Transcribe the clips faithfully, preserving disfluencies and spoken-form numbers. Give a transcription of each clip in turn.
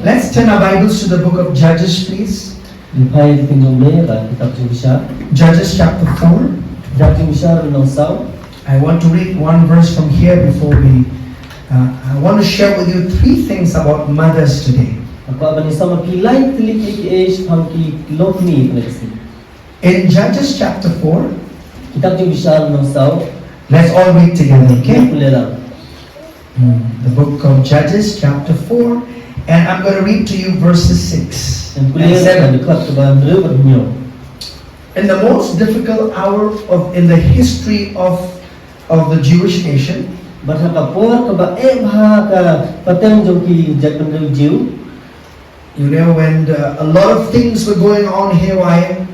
Let's turn our Bibles to the book of Judges, please. Ngin phai ïa ki ktien jong U Blei ha Kitab Jingbishar. Judges chapter four. Kitab Jingbishar lynnong saw. I want to read one verse from here before we. Uh, I want to share with you three things about mothers today. Nga kwah ban ïasam ïa phi lai tylli ki, ki, eh, shaphang ki longkmie kane ka sngi. In Judges chapter four, Kitab Jingbishar lynnong saw. Let's all read together, okay? Ngin pule lang. Hmm, the book of Judges, chapter four, and I'm going to read to you verses six and seven. Ngin pule lang dkhot kaba hynriew bad hynñiew. In the most difficult hour of in the history of of the Jewish nation, bad ha ka por kaba eh bha ha ka pateng jong ki jaitbynriew Jiw. You know, when the, a lot of things were going on haywire,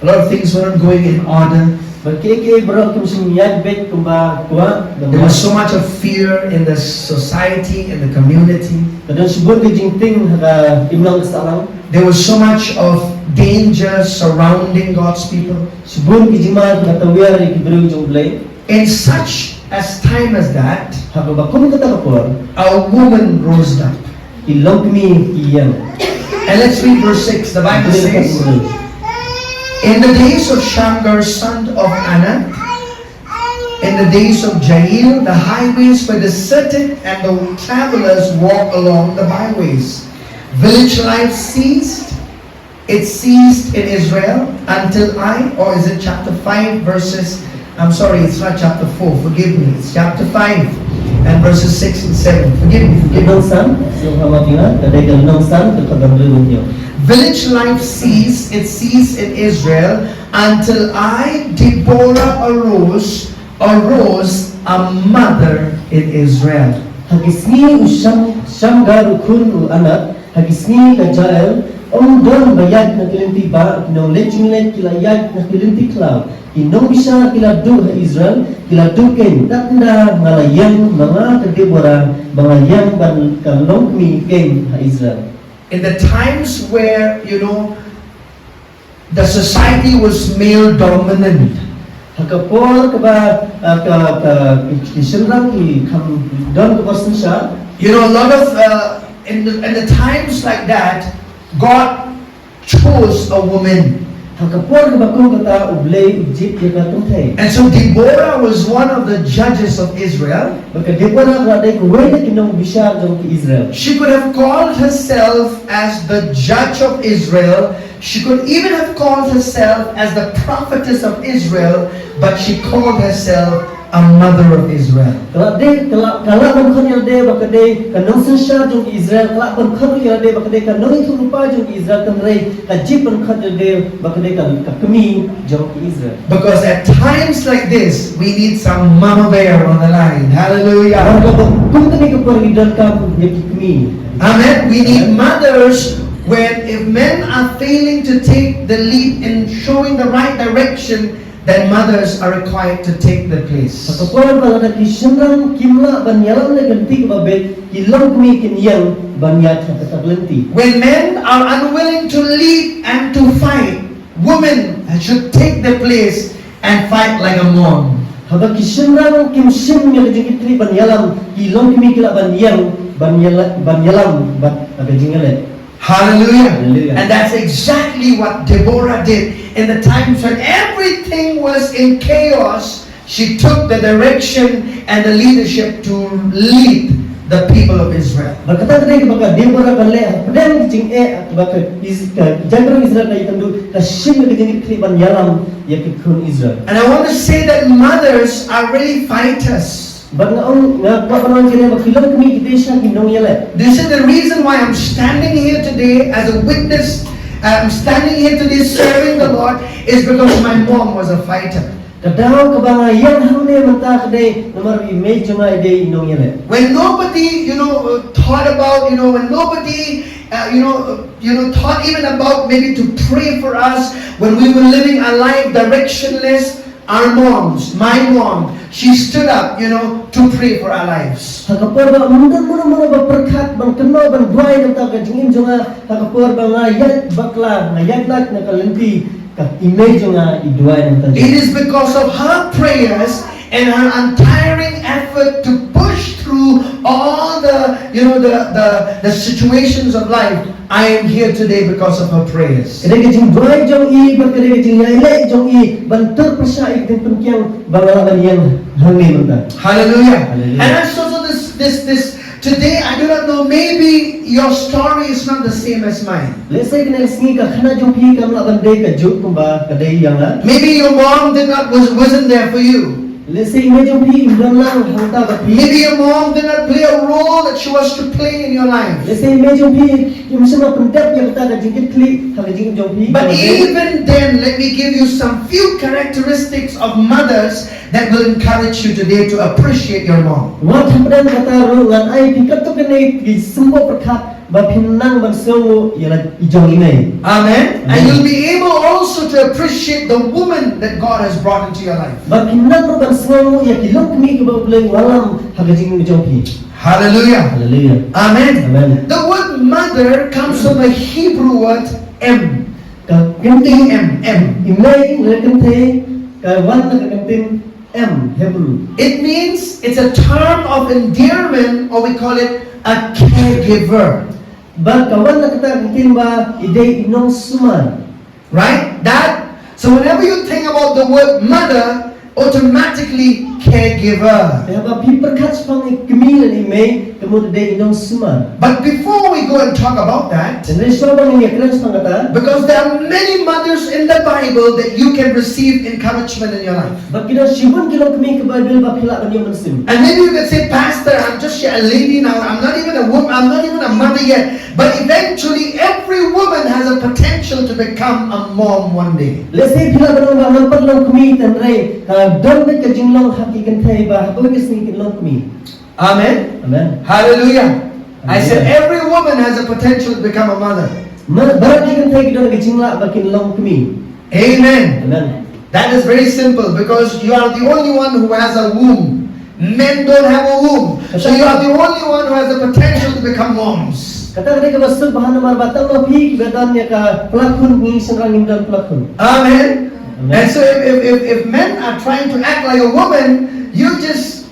a lot of things weren't going in order. Bad kiei kiei baroh kim shym ïaid beit kumba kwah. There was so much of fear in the society, in the community. Ka don shibun ki jingtieng ha ka imlang ka sahlang. There was so much of danger surrounding God's people. Shibun ki jingmai kiba tawiar ïa ki briew jong U Blei. In such as time as that, ha kaba kum kata ka por, a woman rose up. Ki longkmie ki ïeng. And let's read verse six. The Bible says, in the days of Shamgar, son of Anath, in the days of Jael, the highways were deserted and the travelers walked along the byways. Village life ceased. It ceased in Israel until I, or is it chapter five, verses, I'm sorry, it's not chapter four, forgive me, it's chapter five and verses six and seven. Forgive me, forgive me. Lynnong san, sngewbha ma phi nga, ka dei ka lynnong san, ka dkhot ba hynriew bad hynñiew. Village life ceased, it ceased in Israel until I, Deborah, arose, arose a mother in Israel. Ha ki sngi u Sham, Shamgar u khun u Anath, ha ki sngi ka Jael, ym don ba ïaid na ki lynti bah, ki nongleit jingleit ki la ïaid na ki lynti khlaw. Ki nongbishar ki la duh ha Israel, ki la duh keiñ, tad ynda nga la ïeng ma nga ka Deborah, ba nga ïeng ban ka longkmie keiñ ha Israel. In the times where, you know, the society was male dominant. Ha ka por kaba, ah, ka, ka, ki, ki shynrang ki kham don ka bor synshar. You know, a lot of, uh, in the, in the times like that, God chose a woman. Ha ka por kaba kum kata U Blei u jied ïa ka kynthei. And so Deborah was one of the judges of Israel. Bad ka Deborah ka la dei kawei na ki nongbishar jong ki Israel. She could have called herself as the judge of Israel. She could even have called herself as the prophetess of Israel, but she called herself a mother of Israel. Ka la dei, ka la, ka la ban khot ïa lade ba ka dei ka nongsynshar jong ki Israel, ka la ban khot ïa lade ba ka dei ka nongïathuhlypa jong ki Israel, hynrei ka jied ban khot ïa lade ba ka dei ka, ka kmie jong ki Israel. Because at times like this, we need some mama bear on the line. Hallelujah. Namar kaba kum kane ka por ngi donkam ïa ki kmie. Amen. We need mothers when if men are failing to take the lead in showing the right direction, then mothers are required to take the place. Ha ka por ba lada ki shynrang kim lah ban ïalam ïa ka lynti kaba beit, ki longkmie kin ïeng ban ïaid ha kata ka lynti. When men are unwilling to lead and to fight, women should take the place and fight like a mom. Haba ki shynrang kim shim ïa ka jingkitkhlieh ban ïalam, ki longkmie ki lah ban ïeng ban ïala-, ban ïalam bad ha ka jingïaleh. Hallelujah. Hallelujah. And that's exactly what Deborah did. In the times when everything was in chaos, she took the direction and the leadership to lead the people of Israel. Bad kata ka dei kaba ka Deborah ka leh hapdeng ka jingeh, ba ka Is-, ka jaitbynriew Israel ka ïakynduh, ka shim ka jingkitkhlieh ban ïalam ïa ki khun Israel. And I want to say that mothers are really fighters. Bad nga ong, nga kwah ban ong ïa kine ba ki longkmie ki dei shisha ki nongïaleh. This is the reason why I'm standing here today as a witness. I'm standing here today serving the Lord is because my mom was a fighter. Ka daw kaba nga ïeng hangne mynta ka dei namar i mei jong nga i dei i nongïaleh. When nobody, you know, uh, thought about, you know, when nobody, uh, you know, uh, you know, thought even about maybe to pray for us when we were living our life directionless, our moms, my mom, she stood up, you know, to pray for our lives. Ha ka por ba ym don mano mano ba pyrkhat ban kynmaw ban duwai na ka bynta ka jingim jong nga, ha ka por ba nga ïaid bakla, nga ïaid lait na ka lynti, ka i mei jong nga i duwai na ka bynta jong nga. It is because of her prayers and her untiring effort to push through all the you know, the, the, the situations of life, I am here today because of her prayers. Ka dei ka jingduwai jong i, bad ka dei ka jingïaileh jong i ban tur pyrshah ïa ka jingpynkhiah ba nga la ban ïeng hangne mynta. Hallelujah. Hallelujah. And I saw, so this, this, this, today, I do not know, maybe your story is not the same as mine. Lehse kane ka sngi ka khana jong phi kam lah ban dei kajuh kumba ka dei ïa nga. Maybe your mom did not, was, wasn't there for you. Lehse i mei jong phi im don lang hangta bad phi. Maybe your mom did not play a role that she was to play in your life. Lehse i mei jong phi im shym la pyndep ïa kata ka jingkitkhlieh ha ka jingim jong phi. But even then, let me give you some few characteristics of mothers that will encourage you today to appreciate your mom. Wat hapdeng kata ruh ngan ai phi katto katne ki symboh pyrkhat ba phin nang ban sngewnguh ïa la i jong i mei. Amen. And you'll be able also to appreciate the woman that God has brought into your life. Ba phin nang ruh ban sngewnguh ïa ki longkmie kiba U Blei u wallam ha ka jingim jong phi. Hallelujah. Hallelujah. Amen. Amen. The word mother comes from a Hebrew word em. Ka kyntien em, em. I mei lane kynthei ka wan na ka kyntien em, Hebrew. It means, it's a term of endearment, or we call it a caregiver. Bad ka wan na kata ka kyntien ba i dei i nongsumar. Right? That, so whenever you think about the word mother, automatically caregiver. Te haba phi pyrkhat shaphang i kmie lane i mei, ka mut dei i nongsumar. But before we go and talk about that, hynrei shuwa ba ngin ïakren shaphang kata, because there are many mothers in the Bible that you can receive encouragement in your life. Bad ki don shibun ki longkmie ka Baibl ba phi lah ban ïoh mynsiem. And maybe you can say, Pastor, I'm just a lady now. I'm not even a woman. I'm not even a mother yet. But eventually, every woman has a potential to become a mom one day. Lehse phi lah ban ong ba ngam pat long kmie, hynrei ka don beit ka jinglong ha ki kynthei ba ha kawei ka sngi kin long kmie. Amen. Amen. Hallelujah. I said, hallelujah, every woman has a potential to become a mother. Ma, baroh ki kynthei ki don ka jinglah ba kin long kmie. Amen. Amen. That is very simple because you are the only one who has a womb. Men don't have a womb. So you are the only one who has the potential to become moms. Kata ka dei kaba suk bha namar ba tang ma phi kiba don ïa ka pla khun, ngi shynrang ngim don pla khun. Amen. Amen. And so if, if, if, if men are trying to act like a woman, you just,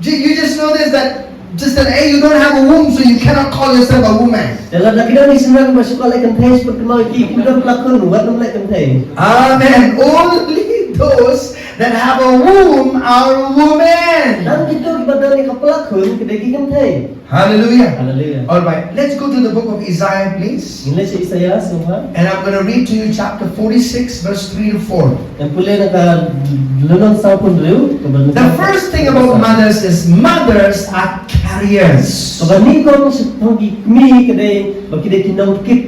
you, you just know this, that just that, hey, you don't have a womb, so you cannot call yourself a woman. Te lada ki don ki shynrang ba shu kwah leh kynthei, shu pynkynmaw ïa ki, kim don pla khun, wat nym leh kynthei. Amen. Only those that have a womb are women. Tang kito kiba don ïa ka pla khun ki dei ki kynthei. Hallelujah. Hallelujah. All right, let's go to the book of Isaiah, please. Ngin leit sha Isaïah sngewbha. And I'm going to read to you chapter forty-six, verse three to four. Ngan pule na ka lynnong sawphew hynriew, kaba lynnong. The first thing about mothers is mothers are carriers. Kaba nyngkong shaphang ki kmie ka dei ba ki dei ki nongkit.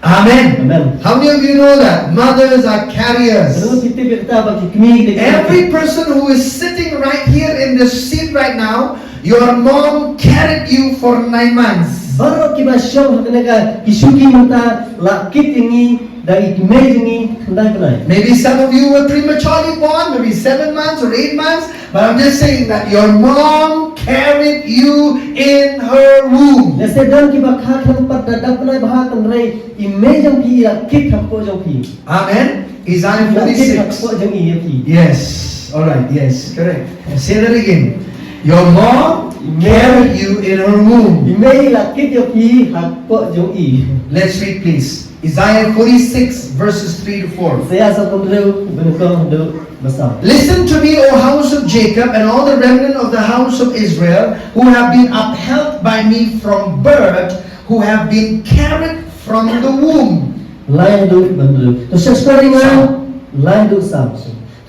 Amen. Amen. How many of you know that mothers are carriers? Katno phi tip ïa kata ba ki kmie ki dei ki nongkit? Every person who is sitting right here in this seat right now, your mom carried you for nine months. Baroh kiba shong ha kane ka ki shuki mynta la kit ïa ngi da i mei jong ngi khyndai bnai. Maybe some of you were prematurely born, maybe seven months or eight months, but I'm just saying that your mom carried you in her womb. Lehse don kiba kha khlem pat da dap bnai bha, hynrei i mei jong phi i la kit hapoh jong phi. Amen. Isaiah forty-six. I la kit hapoh jong i ïa phi. Yes. All right. Yes. Correct. Say that again. Your mom carried you in her womb. I mei i la kit ïa phi hapoh jong i. Let's read, please. Isaiah forty-six, verses three to four. Isaïah sawphew hynriew, kaba nyngkong haduh ba saw. Listen to me, O house of Jacob, and all the remnant of the house of Israel, who have been upheld by me from birth, who have been carried from the womb. Lai haduh ba hynriew. To shahshkor ïa nga, lai haduh saw.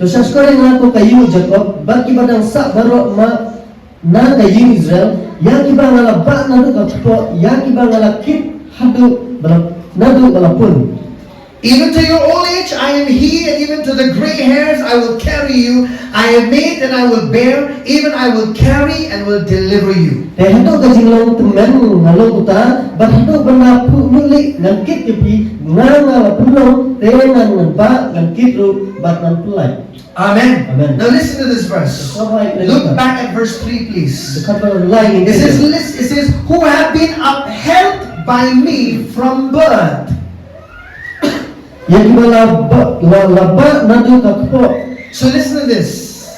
To shahshkor ïa nga ko ka ïing u Jakob, bad kiba dang sah baroh ma na ka ïing Israel, ïa kiba nga la bah naduh ka kpoh, ïa kiba nga la kit haduh ba la, naduh ba la pun. Even to your old age, I am he, and even to the gray hairs, I will carry you. I have made and I will bear, even I will carry and will deliver you. Te haduh ka jinglong tymmen nga long uta, bad haduh ban da phuh ïuh lieh ngan kit ïa phi, nga nga la pynlong, te ngan, ngan bah, ngan kit ruh, bad ngan pyllait. Amen. Amen. Now listen to this verse. Look back at verse three, please. It says, it says, who have been upheld by me from birth. Ïa kiba la ba, la, la bah naduh ka kpoh. So listen to this.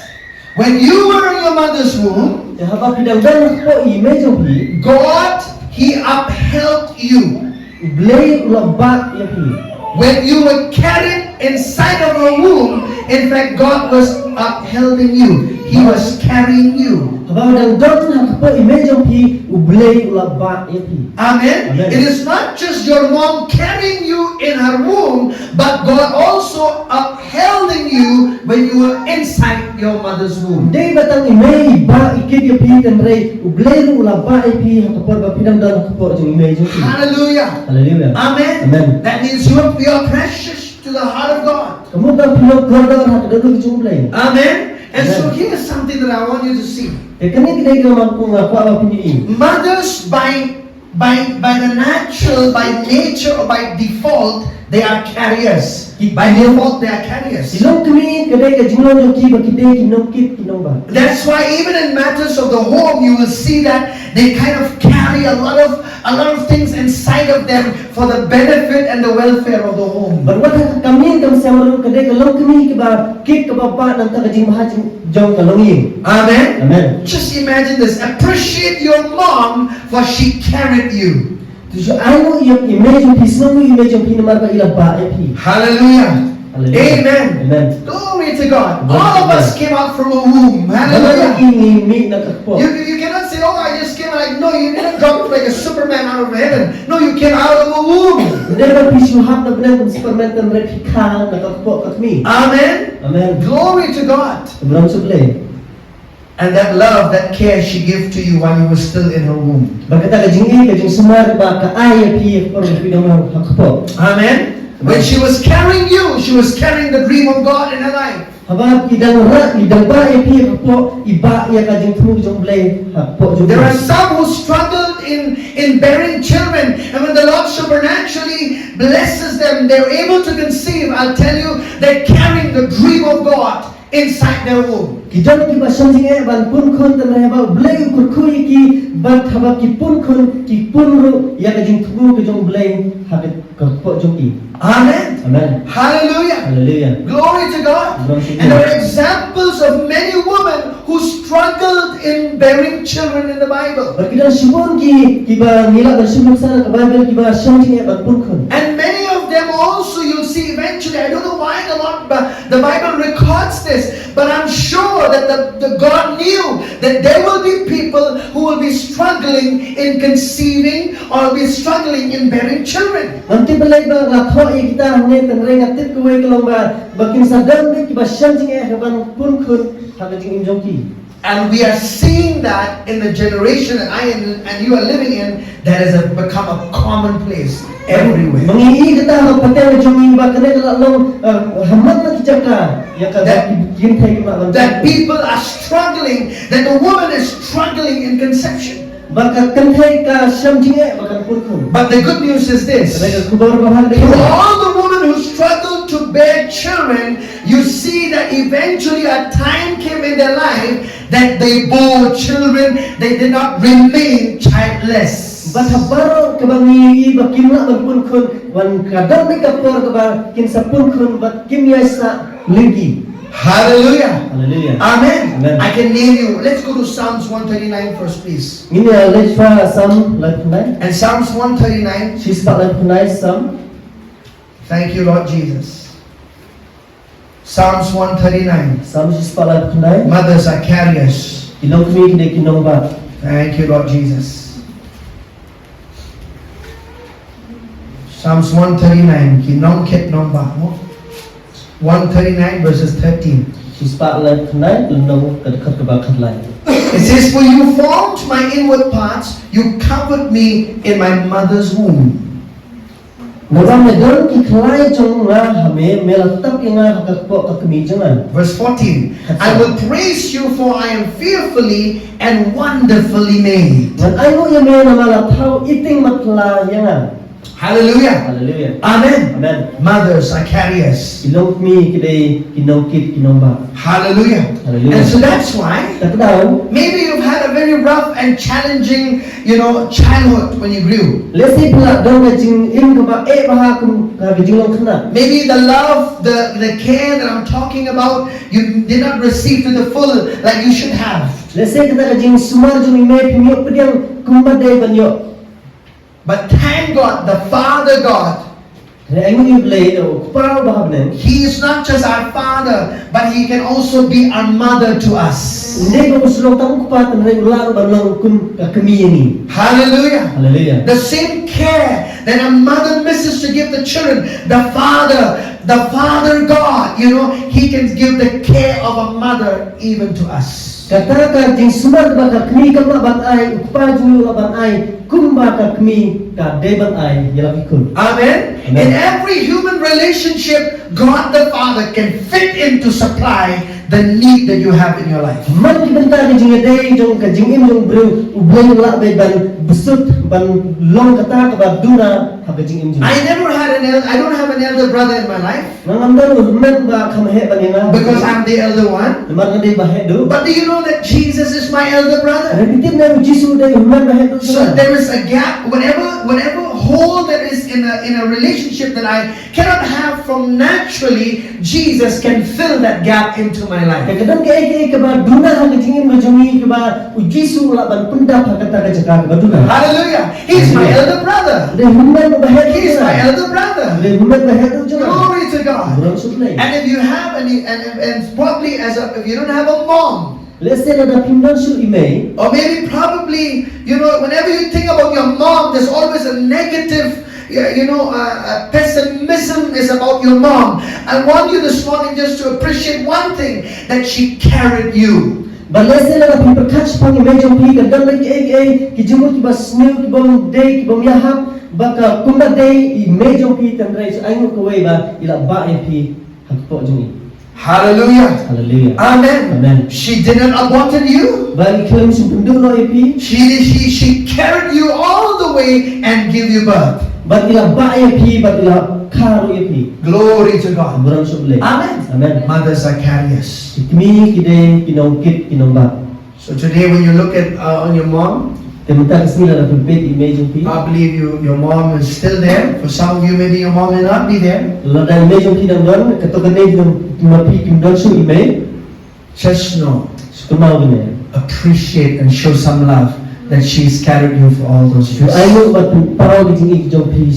When you were in your mother's womb, Te haba phi dang don hapoh i mei jong phi, God, He upheld you. U Blei u la bah ïa phi. When you were carried inside of her womb, in fact, God was upholding you. He was carrying you. Haba phi dang don hapoh i mei jong phi, u Blei u la bah ïa phi. Amen. Amen. It is not just your mom carrying you in her womb, but God also upholding you when you were inside your mother's womb. Dei ba tang i mei i bah i kit ïa phi, hynrei u Blei ruh u la bah ïa phi ha ka por ba phi dang don hapoh jong i mei jong phi. Hallelujah. Hallelujah. Amen. Amen. That means you are, you are precious to the heart of God. Ka mut ba phi long kordor ha ka dohnud jong u Blei. Amen. And so Amen. Here's something that I want you to see. Te kane ka dei kaba nga kwah ba phin ïohi. Mothers by, by, by the natural, by nature or by default, they are carriers. By default, they are carriers. Ki longkmie ka dei ka jinglong jong ki ba ki dei ki nongkit ki nongbah. That's why even in matters of the home, you will see that they kind of carry a lot of, a lot of things inside of them for the benefit and the welfare of the home. Bad wat ha ka kam ïing kam sem ruh ka dei ka longkmie kaba kit kaba bah na ka bynta ka jingbha jong ka longïing. Amen. Amen. Just imagine this. Appreciate your mom for she carried you. To shu ainguh ïa i mei jong phi, sngewnguh ïa i mei jong phi namar ba i la bah ïa phi. Hallelujah. Hallelujah. Amen. Amen. Glory to God. Glory to God. All of us came out from a womb. Hallelujah. Ngi mih na ka kpoh. You, you cannot say, "Oh, I just came out." Like, no, you didn't drop like a Superman out of heaven. No, you came out of a womb. Ym dei ba phi shu hap na bneng kum Superman, hynrei phi kha na ka kpoh ka kmie. Amen. Amen. Glory to God. Khublei ïa u Blei. And that love, that care she gave to you while you were still in her womb. Bad kata ka jingïeit ka jingsumar ba ka ai ïa phi ha ka por ba phi dang long ha ka kpoh. Amen. When she was carrying you, she was carrying the dream of God in her life. Haba i dang rah, i dang bah ïa phi ha ka kpoh, i bah ïa ka jingthmu jong u Blei ha ka kpoh jong phi. There are some who struggled in, in bearing children, and when the Lord supernaturally blesses them, they're able to conceive. I'll tell you, they're carrying the dream of God inside their womb. Ki don kiba shem jingeh ban pun khun, hynrei haba u Blei u kyrkhu ïa ki, bad haba ki pun khun, ki pun ruh ïa ka jingthmu ka jong u Blei ha ka, ka kpoh jong ki. Amen. Amen. Hallelujah. Hallelujah. Glory to God. Glory to God. And there are examples of many women who struggled in bearing children in the Bible. Bad ki don shibun ki, kiba ngi lah ban shim nuksa na ka Baibl, kiba shem jingeh ban pun khun. And many of them also, you'll see eventually, I don't know why the Lord, but the Bible records this, but I'm sure that the, the God knew that there will be people who will be struggling in conceiving or be struggling in bearing children. Ngam tip balei ba la thoh ïa kita hangne, hynrei nga tip kawei ka long ba, ba kin sa don beit kiba shem jingeh ha ban pun khun ha ka jingim jong ki. And we are seeing that in the generation that I and, and you are living in, that has become a commonplace everywhere. Ba ngi ïohi kata ha ka pateng ka jong ngi ba kane ka la long, eh, ha man la ki jaka, ïa ka, that, ki kynthei ki ba long, that people are struggling, that the woman is struggling in conception. Ba ka kynthei ka shem jingeh ba kan pun khun. But the good news is this. Hynrei ka khubor babha ka dei, through all the women who struggled to bear children, you see that eventually a time came in their life that they bore children, they did not remain childless. Bad ha baroh kaba ngi ïohi ba kim lah ban pun khun, wan ka don beit ka por kaba kin sa pun khun bad kim ïai sah lynti. Hallelujah. Hallelujah. Amen. Amen. I can name you. Let's go to Psalms one thirty-nine first, please. Ngin ïa leit sha Salm laiphew khyndai. And Psalms one thirty-nine. Shispah laiphew khyndai, Salm. Thank you, Lord Jesus. Psalms one thirty-nine. Salm shispah laiphew khyndai. Mothers are carriers. Ki longkmie ki dei ki nongbah. Thank you, Lord Jesus. Psalms one thirty-nine, ki nongkit nongbah mo. One thirty-nine verses thirteen. Shispah laiphew khyndai, lynnong ka dkhot kaba khatlai. It says, "For you formed my inward parts, you covered me in my mother's womb." Naba me don ki khlai jong nga ha me, me la tap ïa nga ha ka kpoh ka kmie jong nga. Verse fourteen, "I will praise you, for I am fearfully and wonderfully made." Ngan ainguh ïa me namar la thaw iting matla ïa nga. Hallelujah. Haleluya. Amen. Amen. Mothers are carriers. Ki long kmie ki dei ki nongkit ki nongbah. Hallelujah. Hallelujah. And so that's why Te kata ka daw maybe you've had a very rough and challenging, you know, childhood when you grew. Lehse phi la don ka jingim kaba eh bha ha ka jinglong khynnah. Maybe the love, the, the care that I'm talking about, you did not receive to the full like you should have. Lehse kata ka jingsumar jong i mei phim ïoh pdiang kumba dei ban ïoh. But thank God, the Father God, Hynrei ainguh ïa u Blei, u Kpa uba ha bneng. He is not just our Father, but He can also be our mother to us. Ym dei ba u shu long tang u kpa, hynrei u lah ruh ban long kum ka kmie ïa ngi. Hallelujah. Haleluya. The same care that a mother misses to give the children, the Father, the Father God, you know, He can give the care of a mother even to us. Kata ka jingsumar ba ka kmie kam lah ban ai, u Kpa jong ngi u lah ban ai, kumba ka kmie ka dei ban ai ïa la ki khun. Amen. Amen. In every human relationship, God the Father can fit in to supply the need that you have in your life. Man ki bynta ka jingïadei jong ka jingim jong u briew, u Blei u lah beit ban bsut, ban long kata kaba duna ha ka jingim jong u. I never had an el- I don't have an elder brother in my life. Nga ngam don u hynmen ba kham heh ban ïa nga. Because I'm the elder one. Namar nga dei ba heh duh. But do you know that Jesus is my elder brother? Hynrei phi tip ne u Jisu u dei u hynmen ba heh duh. So there is a gap. Whatever, whatever hole that is in a in a relationship that I cannot have from naturally, Jesus can fill that gap into my Te life. ka don kaei kaei kaba duna ha ka jingim ka jong ngi kaba u Jisu u lah ban pyndap ha kata ka jaka kaba duna. Hallelujah. He's my elder brother. U dei u hynmen ba heh duh. He's my elder brother. U dei u hynmen ba heh duh jong nga. Glory to God. Burom sha u Blei. And if you have any, and, and, and probably as a, if you don't have a mom, Lehse lada phim don shuh i mei. Or maybe probably, you know, whenever you think about your mom, there's always a negative, yeah, you know, uh, uh, pessimism is about your mom. I want you this morning just to appreciate one thing, that she carried you. Bad lehse lada phi pyrkhat shaphang i mei jong phi, ka don kaei kaei ki jingmut kiba sniew, ki bym dei, ki bym ïahap, ba ka kumba dei i mei jong phi, hynrei sa ainguh kawei ba i la bah ïa phi ha ka kpoh jong i. Hallelujah. Haleluya. Amen. Amen. She didn't abandon you. Bad i khlem shym pynduh noh ïa phi. She, she, she carried you all the way and give you birth. Bad i la bah ïa phi, bad i la kha ruh ïa phi. Glory to God. Burom sha u Blei. Amen. Amen. Mothers are carriers. Ki kmie ki dei ki nongkit ki nongbah. So today when you look at uh, on your mom, Te mynta ka sngi lada phi peit i mei jong phi. I believe you, your mom is still there. For some of you, maybe your mom may not be there. Lada i mei jong phi dang don, kato ka dei jong ma phi kim don shuh i mei. Just know, Shu kynmaw kane. Appreciate and show some love that she's carried you for all those Shu years. ainguh bad pynpaw ki jingïeit jong phi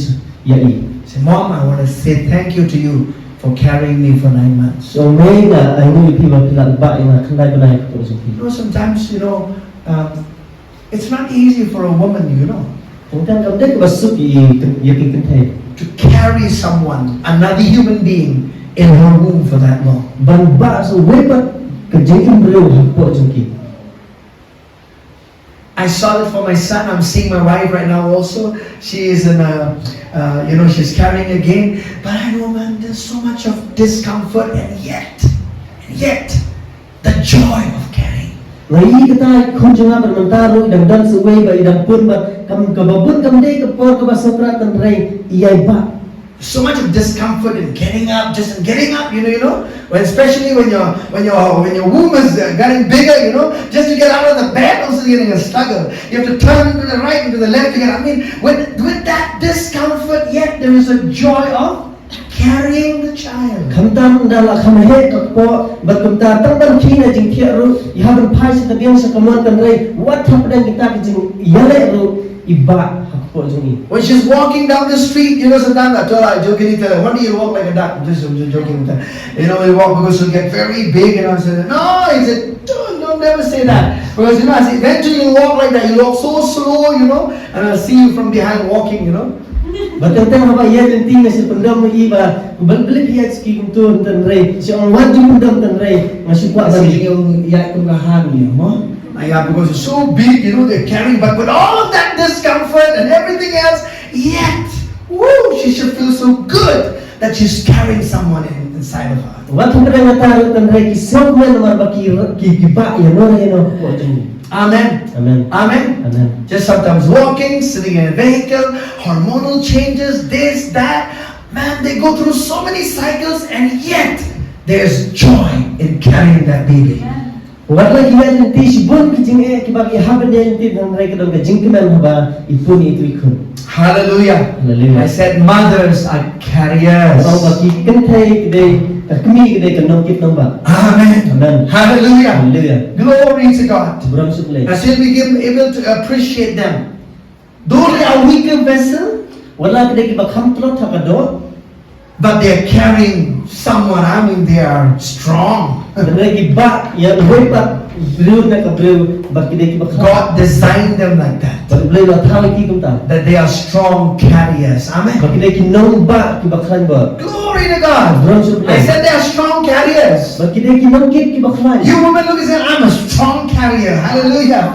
ïa i. Say, Mom, I want to say thank you to you for carrying me for nine months. Shu ong, mei, nga ainguh ïa phi ba phi la bah ïa nga khyndai bnai ha ka kpoh jong phi. You know, sometimes, you know, um, it's not easy for a woman, you know, Tang kam dei kaba suk ïa ki kynthei. To carry someone, another human being, in her womb for that long. Ban bah sa uwei pat ka jingim briew ha ka kpoh jong ki. I saw it for my son. I'm seeing my wife right now also. She is in a, uh, you know, she's carrying again. But I know, man, there's so much of discomfort, and yet, and yet, the joy of carrying. Nga ïohi kata khun jong nga, bad mynta ruh i dang don sa uwei ba i dang pun, bad kam, kaba bun kam dei ka por kaba sngewtynnat, hynrei i ïai bah. So much of discomfort in getting up, just in getting up, you know, you know, when, especially when your when your when your womb is uh, getting bigger, you know, just to get out of the bed also getting a struggle. You have to turn to the right and to the left to get. I mean, with with that discomfort, yet there is a joy of carrying the child. Khamtam da la kham heh ka kpoh, bad kumta tang ban khie na jingthiah ruh, i hap ban phai sha ka dieng sha ka mon, hynrei wat hapdeng kita ki jingïaleh ruh, i bah ha ka kpoh jong i. When she's walking down the street, you know, sometimes I tell her, jokingly tell her, "One day you'll walk like a duck." Just, just joking with her. You know, you walk because you'll get very big, and I said, "No," he said, "Don't, don't never say that." Because, you know, I said, "Eventually you'll walk like that. You'll walk so slow, you know, and I'll see you from behind walking, you know." Bad teng teng haba ïaid lynti nga shu pyndem ïa i ba, "Balei phi ïaid shuh kumto?" Hynrei shu ong, "Wat ju pyndem," hynrei nga shu kwah ban ïaid kum ka han ïa mo. Ai ya, because it's so big, you know, they're carrying, but with all of that discomfort and everything else, yet, woo, she should feel so good that she's carrying someone in, inside of her. Wat hynrei kata ruh, hynrei ki sngewkmen namar ba ki, ki, ki bah ïano ïano ha ka kpoh jong ngi. Amen. Amen. Amen. Amen. Just sometimes walking, sitting in a vehicle, hormonal changes, this, that. Man, they go through so many cycles, and yet there's joy in carrying that baby. Wat la ki ïaid lynti shibun ki jingeh kiba ki hap ban ïaid lynti, hynrei ka don ka jingkmen haba i pun ïa itu i khun. Hallelujah. Hallelujah. I said mothers are carriers. Nga ong ba ki kynthei ki dei, ka kmie ki dei ka nongkit nongbah. Amen. Amen. Hallelujah. Hallelujah. Glory to God. Burom sha U Blei. I still became able to appreciate them. Though they are weaker vessel, wat la ki dei kiba kham tlot ha ka doh, but they are carrying someone. I mean, they are strong. Hynrei ki bah ïa uwei pat briew na ka briew, bad ki dei kiba khlaiñ. God designed them like that. Bad U Blei u la thaw ïa ki kumta. That they are strong carriers. Amen. Bad ki dei ki nongbah kiba khlaiñ bor. Glory to God. Burom sha U Blei. I said they are strong carriers. Bad ki dei ki nongkit kiba khlaiñ. You women look and say, "I'm a strong carrier." Hallelujah.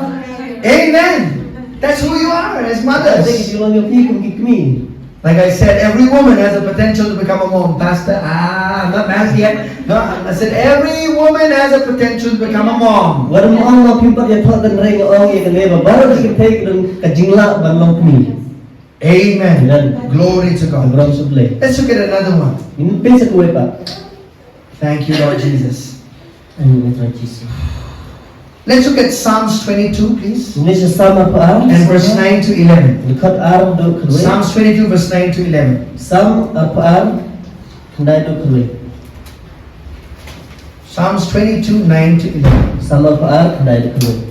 Amen. That's who you are as mothers. Te ki jingong ïa phi kum ki kmie. Like I said, every woman has a potential to become a mom. Pastor, ah, I'm not married yet. No, I said every woman has a potential to become a mom. Wat ym ong ba phim pat ïathoh, hynrei nga ong ïa kane ba baroh ki kynthei ki don ka jinglah ban long kmie. Amen. Amen. Glory to God. Burom sha U Blei. Let's look at another one. Ngin peit sa kawei pat. Thank you, Lord Jesus. Amen, Lord Jesus. Let's look at Psalms twenty-two, please. Ngin leit sha Salm arphew ar. And verse nine to eleven. Dkhot ar haduh khatwei. Psalms twenty-two, verse nine to eleven. Salm arphew ar, khyndai haduh khatwei. Psalms twenty-two, nine to eleven. Salm arphew ar, khyndai haduh khatwei.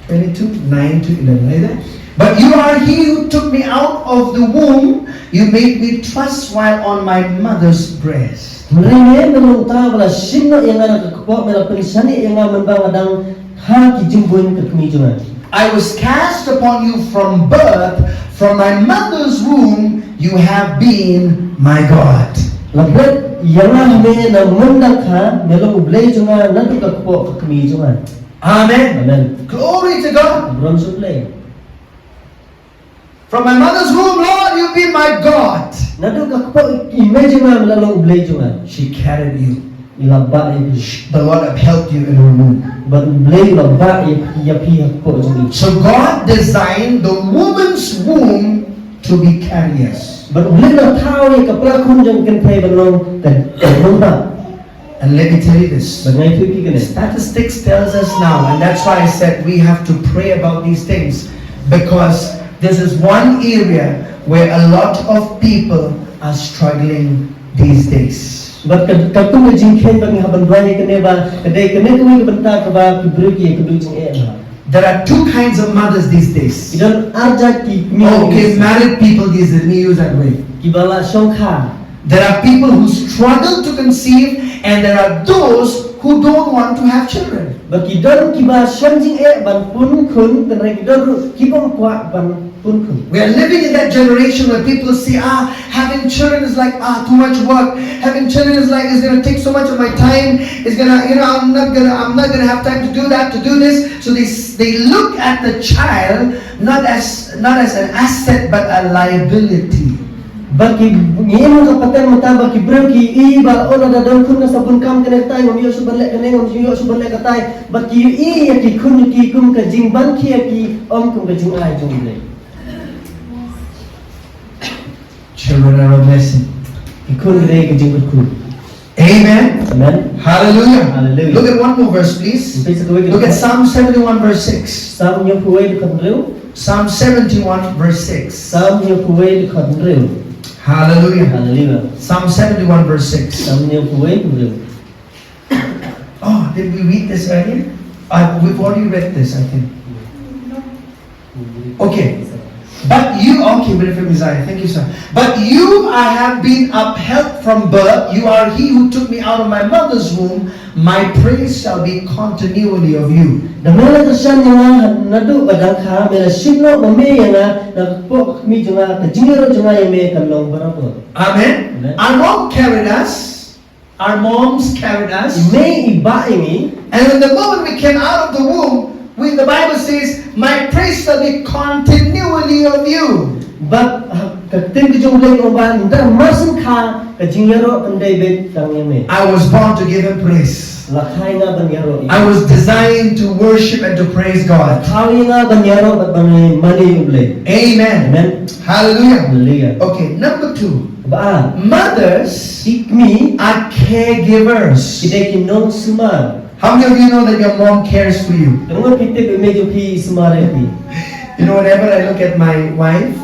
Twenty-two, nine to eleven. Are you there? But you are he who took me out of the womb. You made me trust while on my mother's breast. Hynrei me, me long uta uba la shim noh ïa nga na ka kpoh, me la pynshaniah ïa nga mynba nga dang ha ki jingbuiñ ka kmie jong nga. I was cast upon you from birth, from my mother's womb, you have been my God. La buh ïa nga ha me na mynta kha, me long U Blei jong nga naduh ka kpoh ka kmie jong nga. Amen. Amen. Glory to God. Burom sha U Blei. From my mother's womb, Lord, you've been my God. Naduh ka kpoh i mei jong nga me la long U Blei jong nga. She carried you. I la bah ïa phi. The Lord upheld you in her womb. Bad U Blei u la bah ïa phi, ïa phi ha ka kpoh jong i. So God designed the woman's womb to be carriers. Bad U Blei u la thaw ïa ka pyrkhun jong ka kynthei ban long ka, ka nongbah. And let me tell you this. Bad ngan ïathuh ïa phi kane. Statistics tells us now, and that's why I said we have to pray about these things, because this is one area where a lot of people are struggling these days. Bad ka, katkum ka jingkheiñ bad ngi hap ban duwai ïa kane ba ka dei kane kawei ka bynta kaba ki briew ki ïakynduh jingeh. There are two kinds of mothers these days. Ki don ar jait ki kmie. Okay, married people these days, let me use that way. Kiba la shongkha. There are people who struggle to conceive, and there are those who don't want to have children. Bad ki don kiba shong jingeh ban pun khun, hynrei ki don ruh ki bym kwah ban pun khun. We are living in that generation where people say, "Ah, having children is like, ah, too much work. Having children is like, it's gonna take so much of my time. It's gonna, you know, I'm not gonna, I'm not gonna have time to do that, to do this." So they s-, they look at the child not as, not as an asset, but a liability. Ba ki, ngi im ha ka pateng mynta ba ki briew ki ïohi ba, oh, lada don khun nga sa bun kam kane katai, ngam ïoh shuh ban leh kane, ngam ïoh shuh ban leh katai. Ba ki ïohi ïa ki khun ki kum ka jingban khie, ki ym kum ka jingai jong U Blei. Children are a blessing. Ki khun ki dei ka jingkyrkhu. Amen. Amen. Hallelujah. Hallelujah. Look at one more verse, please. Peit sa kawei ka dkhot. Look at Psalm seventy-one, verse six. Salm hynñiewphew wei dkhot hynriew. Psalm seventy-one, verse six. Salm hynñiewphew wei dkhot hynriew. Hallelujah. Hallelujah. Psalm seventy-one, verse six. Salm hynñiewphew wei hynriew. Oh, did we read this earlier? Uh, we've already read this, I think. Okay. But you, okay, read from Isaiah. Thank you, sir. But you, I have been upheld from birth. You are he who took me out of my mother's womb. My praise shall be continually of you. Da me la kyrshan ïa nga naduh ba dang kha, me la shim noh ma me ïa nga na ka kpoh ka kmie jong nga, ka jingïaroh jong nga ïa me kan long barabor. Amen. Amen. Our mom carried us. Our moms carried us. I mei i bah ïa ngi. And in the moment we came out of the womb, we, the Bible says, "My praise shall be continually of you." Bad, ha, ka ktien ka jong U Blei ka ong ba, ynda mar shen kha, ka jingïaroh kan dei beit tang ïa me. I was born to give him praise. La kha ïa nga ban ïaroh ïa. I was designed to worship and to praise God. Kha ïa nga ban ïaroh bad ban mane ïa U Blei. Amen. Amen. Hallelujah. Hallelujah. Okay, number two. Ba ar. Mothers, ki kmie, are caregivers. Ki dei ki nongsumar. How many of you know that your mom cares for you? Te ngan pyntip ïa i mei jong phi i sumar ïa phi. You know, whenever I look at my wife,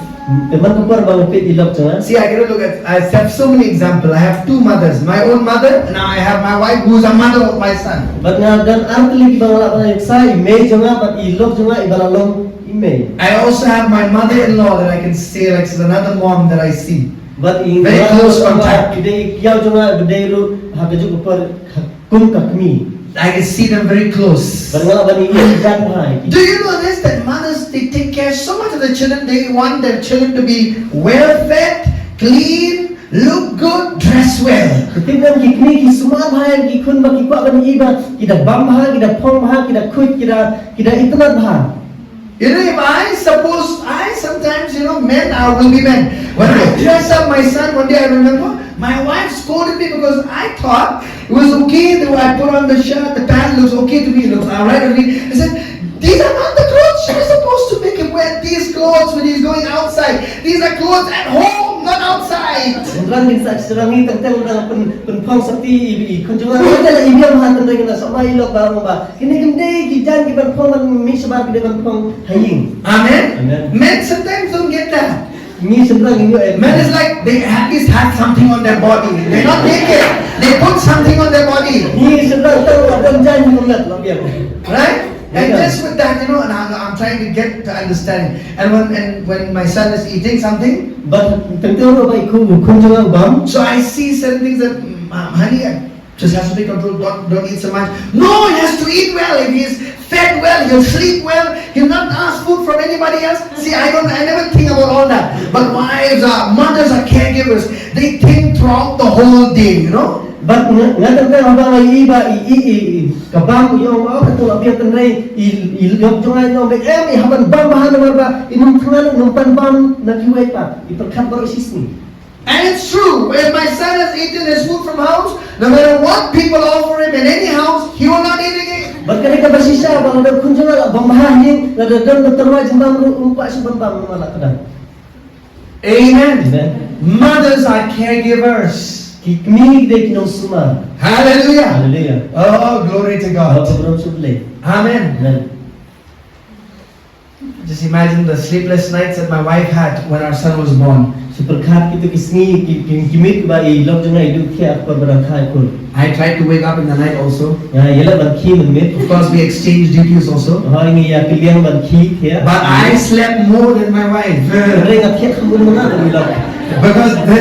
te man ka por ba nga peit ïa i lok jong nga. See, I cannot look at, I have so many examples. I have two mothers. My own mother, and now I have my wife, who is a mother of my son. Bad nga don ar tylli kiba nga lah ban ïa sa, i mei jong nga bad i lok jong nga iba la long i mei. I also have my mother-in-law that I can say, like, she's another mom that I see. Bad i very close contact. I dei i kiaw jong nga, i dei ruh ha kajuh ka por kum ka kmie. I can see them very close. Bad nga lah ban ïohi jan bha ïa ki. Do you know this, that mothers, they take care so much of the children, they want their children to be well fed, clean, look good, dress well. Te tip ne em ki kmie ki sumar bha ïa ki khun ba ki kwah ban ïohi ba ki da bam bha, ki da phong bha, ki da khuid, ki da, ki da itynnad bha. You know, if I suppose, I sometimes, you know, men are will be men. When I dress up my son, one day I remember, my wife scolded me because I thought it was okay that I put on the shirt, the pant looks okay to me, it looks all right on me. I said, "These are not the clothes you're supposed to make him wear, these clothes when he's going outside. These are clothes at home, not outside." Shynrang kin sa shynrang, ngi teng teng dang pyn, pynphong sopti i, i khun jong nga. Ngi te la i biang ha teng teng na sa mai lok ba ba. Kine kim dei ki jaiñ kiban phong ban mih shabar, ki dei ban phong ha ïing. Amen. Amen. Men sometimes don't get that. Ngi shynrang ngi ïoh eh. Men is like they at least have something on their body. They're not naked. They put something on their body. Ngi shynrang tang ba don jaiñ ngi ym ngat la biang. Right? And just with that, you know, and I'm, I'm trying to get to understand. And when, and when my son is eating something, but teng teng ba i khun, khun jong nga bam. So I see certain things that, mm, um, honey, uh, just has to be controlled. Don't, don't eat so much. No, he has to eat well. If he's fed well, he'll sleep well. He'll not ask food from anybody else. See, I don't, I never think about all that. But wives are, mothers are caregivers. They think throughout the whole day, you know. But nga, nga teng teng haba nga ïohi ba i, i, i, i, ka bam i ong, oh, kato la biang tynrai, i, i, ïoh jong nga ïoh, em, i haban bam bha namar ba i nym thngan, nym pan bam na kiwei pat, i pyrkhat baroh shisngi. And it's true, if my son has eaten his food from house, no matter what people offer him in any house, he will not eat again. Bad ka dei kaba shisha ba lada khun jong nga la bam bha ha ïing, lada don ba tyrwa jingbam ruh, um pat shu ban bam namar la kdang. Amen. Amen. Mothers are caregivers. Ki kmie ki dei ki nongsumar. Hallelujah. Hallelujah. Oh, glory to God. Ka burom sha U Blei. Amen. Amen. Just imagine the sleepless nights that my wife had when our son was born. Shu pyrkhat kito ki sngi ki, ki, ki miet ba i lok jong nga i duh khia ha ka por ba dang kha i khun. I tried to wake up in the night also. Nga ïaleh ban khie mynmiet. Of course, we exchanged duties also. Hooid, ngi ïa kylliang ban khie, khia. But I slept more than my wife. Hynrei nga thiah kham bun ma nga na i lok. Because they,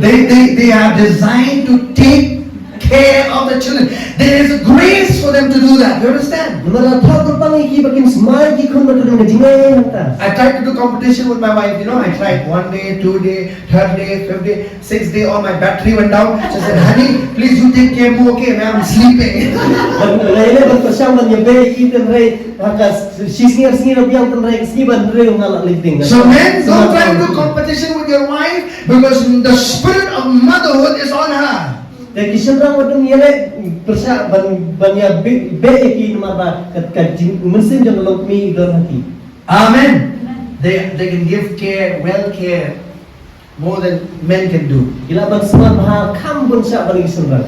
they, they, they are designed to take care of the children. There is a grace for them to do that. You understand? Namar la thoh kyrpang ïa ki ba kin smai ki khun ba ka don ka jingai hangta. I tried to do competition with my wife, you know, I tried one day, two day, third day, fifth day, sixth day, all my battery went down. So I said, "Honey, please you take care more, okay? I'm sleeping." Ban lei lei ban pyrshang ban ïa bei ïa ki, hynrei ha ka shi sngi ar sngi ruh biang, hynrei ka sngi ba hynriew nga la lifting. So men, don't try to do competition with your wife because the spirit of motherhood is on her. Te ki shynrang wat ym ïaleh pyrshah ban, ban ïa bei, bei ïa ki namar ba ka, ka jing, mynsiem jong ka longkmie i don ha ki. Amen. They, they can give care, well care, more than men can do. Ki lah ban sumar bha kham bun shah ban ki shynrang.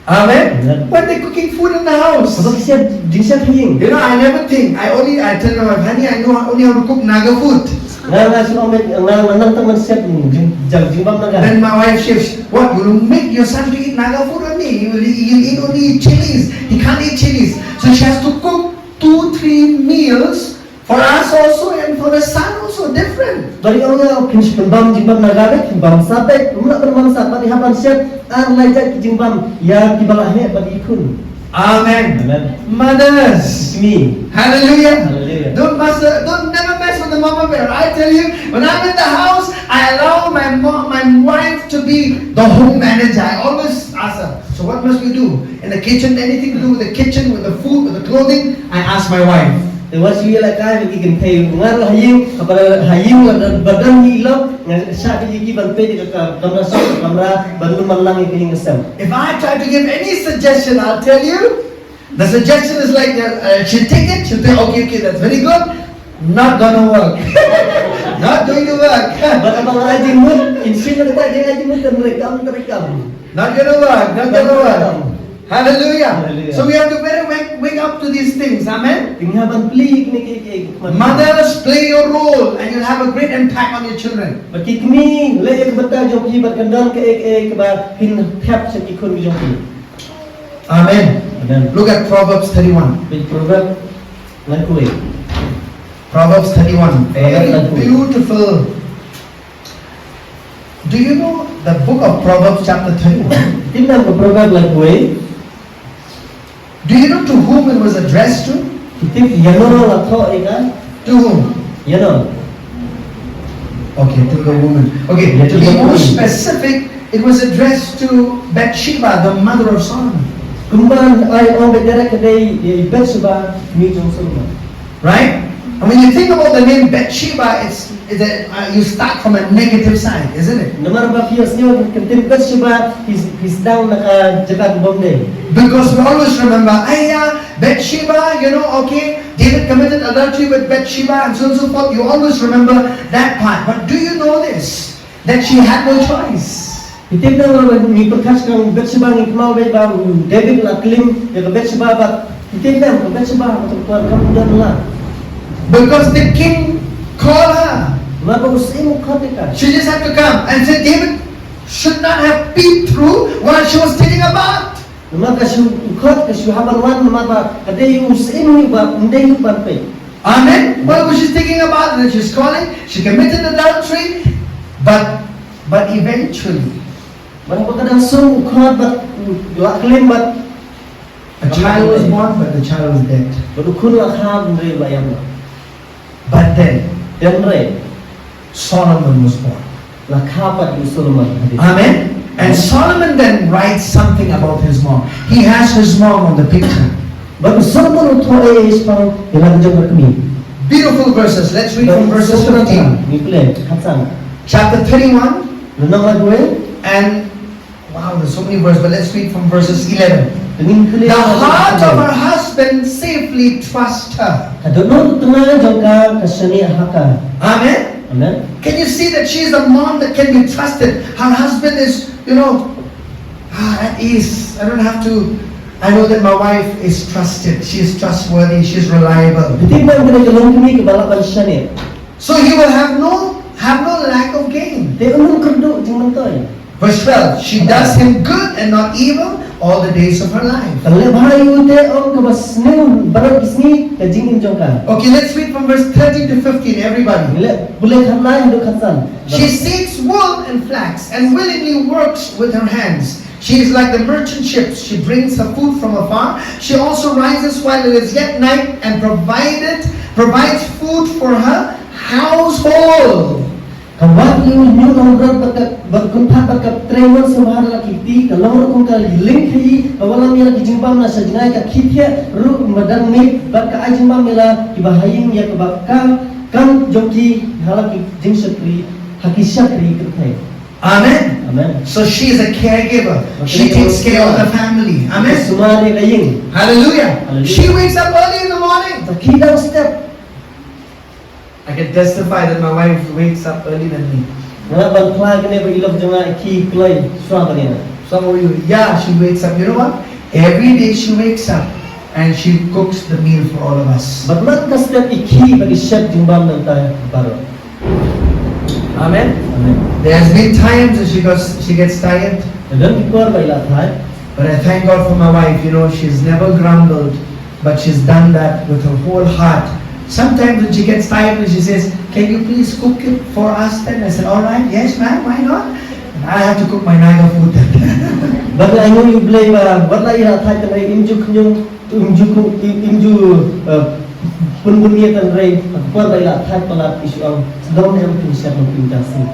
Amen. Amen. When they're cooking food in the house. Haba ki shet jingshet ha ïing. You know, I never think. I only, I tell my wife, "Honey, I know only how to cook Naga food." Nga, nga shu ong, nga, nga nang tang ban shet jing, jing, jingbam Naga. Then my wife shifts. "What, you will make your son to eat Naga food only? He will, he will eat only chilies. He can't eat chilies." So she has to cook two, three meals for us also and for the son also, different. Bad i ong ïa u, phin shu pynbam jingbam Naga beit, phin bam sat beit, ym lah ban bam sat, bad i hap ban shet ar lai jait ki jingbam ïa kiba la heh bad i khun. Amen. Amen. Mothers. It's me. Hallelujah. Hallelujah. Don't mess, don't never mess with the mama bear. I tell you, when I'm in the house, I allow my mom, my wife to be the home manager. I always ask her, "So what must we do in the kitchen? Anything to do with the kitchen, with the food, with the clothing?" I ask my wife. Te wat shu ïalehkai bad ki kynthei, nga ruh ha ïing, haba ha ïing la don, ba don hi lok, nga shah ïa ki ban peit ïa ka kamra song, kamra ban lum ban lang ïa ka ïing ka sem. If I try to give any suggestion, I'll tell you, the suggestion is like, uh, uh, she'll take it, she'll say, "Okay, okay, that's very good." Not gonna work. Not going to work. Bad haba nga ai jingmut, in shim na kata ka jingmut, kan treikam, treikam. Not gonna work, not gonna work. Hallelujah. Hallelujah. So we have to very wake, wake up to these things. Amen. Te ngi hap ban plie ïa kine ki, ki, ki, Mothers, play your role and you'll have a great impact on your children. Bad ki kmie, leh ïa ka bynta jong ki bad kan don kaei kaei kaba phin thep sha ki khun jong ki. Amen. Amen. Look at Proverbs thirty-one. Peit Proverb laiphew wei. Proverbs thirty-one. Proverb laiphew wei. Very beautiful. Do you know the book of Proverbs, chapter thirty-one? Tip ne em ka Proverb laiphew wei? Do you know to whom it was addressed to? Ki tip ïano la thoh ïa ka? To whom? Ïano? Okay, to the woman. Okay, to be more specific, it was addressed to Bathsheba, the mother of Solomon. Kumba ai ong ba ka dei ïa i Bathsheba, kmie jong Solomon. Right? And when you think about the name Bathsheba, it's, it's a, uh, you start from a negative side, isn't it? Namar ba phi ïohsngew ka ktien Bathsheba, phi, phi sdang na ka jaka kaba ym dei. Because we always remember, "Aiya, Bathsheba, you know, okay, David committed adultery with Bathsheba," and so on and so forth. You always remember that part. But do you know this? That she had no choice. Phi tip ne em, ngi pyrkhat ïa ka Bathsheba, ngi kynmaw ba, ba David la klim ïa ka Bathsheba, bad phi tip ne em, ka Bathsheba, ka tyrkhong kam don la. Because the king called her. Namar ba u syiem u khot ïa ka. She just had to come and said, "David should not have peeped through while she was taking a bath." Namar ka shu, u khot ka shu hap ban wan, namar ba ka dei u syiem hi ba ym dei hi ban peit. Amen. Well, she's taking a bath and she's calling. She committed adultery, but, but eventually, bad haba ka dang sum u khot bad la klim bad a child was born, but the child was dead. Bad u khun la kha, hynrei la ïap noh. But then, hynrei Solomon was born. La kha pat u Solomon hadien. Amen. And Solomon then writes something about his mom. He has his mom on the picture. Bad u Solomon u thoh ei ei shaphang ïa la ka jong ka kmie. Beautiful verses. Let's read from verses fifteen. Ngi pule khatsan. Chapter thirty-one. Lynnong laiphew wei. And wow, there's so many verses, but let's read from verses eleven. Te ngin pule. The heart of her husband safely trusts her. Ka dohnud tnga jong ka ka shaniah ha ka. Amen. Amen. Can you see that she is a mom that can be trusted? Her husband is, you know, ah, at ease. I don't have to. I know that my wife is trusted. She is trustworthy. She is reliable. Phi tip ne em, kane ka long kmie kaba lah ban shaniah. So he will have no, have no lack of gain. Te un ym kyrduh jingmyntoi. Verse twelve, she does him good and not evil all the days of her life. Ka leh bha ïa u te ong kaba sniew baroh ki sngi ka jingim jong ka. Okay, let's read from verse thirteen to fifteen, everybody. Leh, pule khatlai haduh khatsan. She seeks wool and flax and willingly works with her hands. She is like the merchant ships. She brings her food from afar. She also rises while it is yet night and provided, provides food for her household. Ka wad ïa u hynñiew nongrot bad ka, bad kynthah bad ka trei mon sngewbha da la ki kti, ka long ruh kum ka lyngkhaïi, ka wallam ïa la ki jingbam na sha jngai, ka khie thiah ruh ba dang miet, bad ka ai jingbam ïa la kiba ha ïing ïa kaba ka kam jong ki ha la ki jingshakri, ha ki shakri kynthei. Amen. Amen. So she is a caregiver. She takes care of the family. Amen. Sumar ïa ka ïing. Hallelujah. Hallelujah. She wakes up early in the morning. Ka khie dang step. I can testify that my wife wakes up early than me. Nga lah ban kla kane ba i lok jong nga i khie kloi shuwa ban ïa nga. Some of you, yeah, she wakes up. You know what? Every day she wakes up and she cooks the meal for all of us. Bad man ka step i khie bad i shet jingbam na bynta baroh. Amen. Amen. There has been times that she got, she gets tired. Ka don ki por ba i la thait. But I thank God for my wife. You know, she's never grumbled, but she's done that with her whole heart. Sometimes when she gets tired and she says, "Can you please cook it for us then?" I said, "All right, yes, ma'am, why not?" And I have to cook my Naga food then. Bad nga ainguh ïa U Blei ba wat la i la thait tang hynrei im ju khñium, im ju ku, im, im ju, eh, pynbun ïa tang hynrei, ka por ba i la thait palat i shu ong, "Long em pynshai nongpynjah sngi."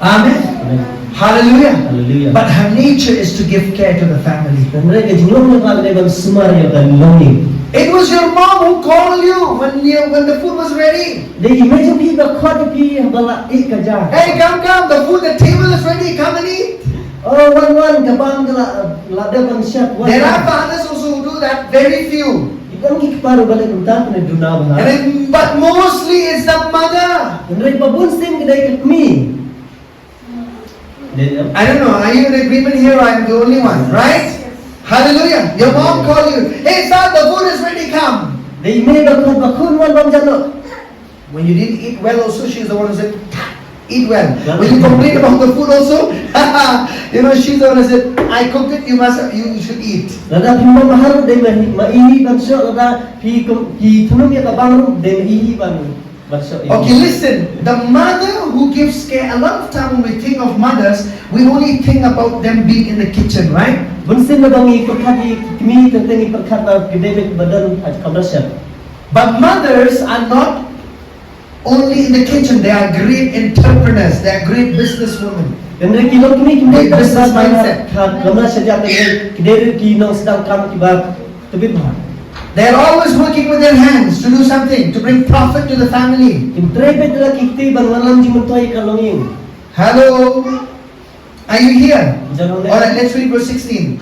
Amen. Amen. Hallelujah. Hallelujah. But her nature is to give care to the family. Hynrei ka jinglong jong ka ka dei ban sumar ïa ka longïing. It was your mom who called you when you, when the food was ready. Dei i mei jong phi ba khot ïa phi ba la ïeh ka ja. Hey, come, come, the food, the table is ready, come and eat. Oh, wan, wan, ka bam ka la, la dep ban shet, wan. There are fathers also who do that, very few. Ki don ki kpa ruh ba leh kumta, kane duna bha. And then, but mostly it's the mother. Hynrei ba bun sien ka dei ka kmie. Daniel? I don't know, are you in agreement here or I'm the only one, right? Hallelujah. Your mom called you. Hey, son, the food is ready, come. Dei i mei ba khot ba khun, wan bam ja noh. When you didn't eat well also, she's the one who said, eat well. When you complain about the food also, you know, she's the one who said, I cooked it, you must, you should eat. Lada phim bam bha ruh dei ma i, ma i hi ban shoh, lada phi kum, phi thnum ïa ka bam ruh dei ma i hi ban, ban shoh. Okay, listen. The mother who gives care, a lot of time when we think of mothers, we only think about them being in the kitchen, right? Bun sien lada ngi pyrkhat ïa ki kmie, teng teng ngi pyrkhat ba ki dei beit ba don ha ka kamra chef. But mothers are not only in the kitchen, they are great entrepreneurs, they are great businesswomen. Hynrei ki longkmie kim dei tang business mindset. Ha kamra shajia, ki dei ruh ki nongsdang kam kiba tbit bha. They are always working with their hands to do something, to bring profit to the family. Kim trei beit da ki kti ban wallam jingmyntoi ka longïing. Hello. Are you here? All right, let's read verse sixteen.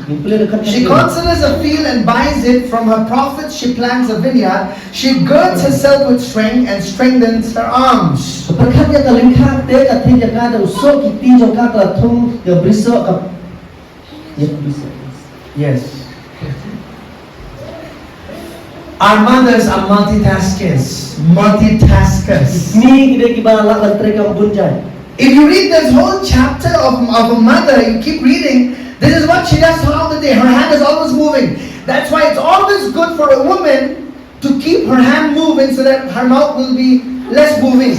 She considers a field and buys it. From her profits, she plants a vineyard. She girds herself with strength and strengthens her arms. Ka pyrkhat ïa ka lyngkha te ka thied ïa ka da u soh ki kti jong ka, ka la thung ïa u brisoh ka, ïa u brisoh. Yes. Our mothers are multitaskers, multitaskers. Ki kmie ki dei kiba lah ban treikam bun jait. If you read this whole chapter of, of a mother, you keep reading, this is what she does throughout the day. Her hand is always moving. That's why it's always good for a woman to keep her hand moving so that her mouth will be less moving.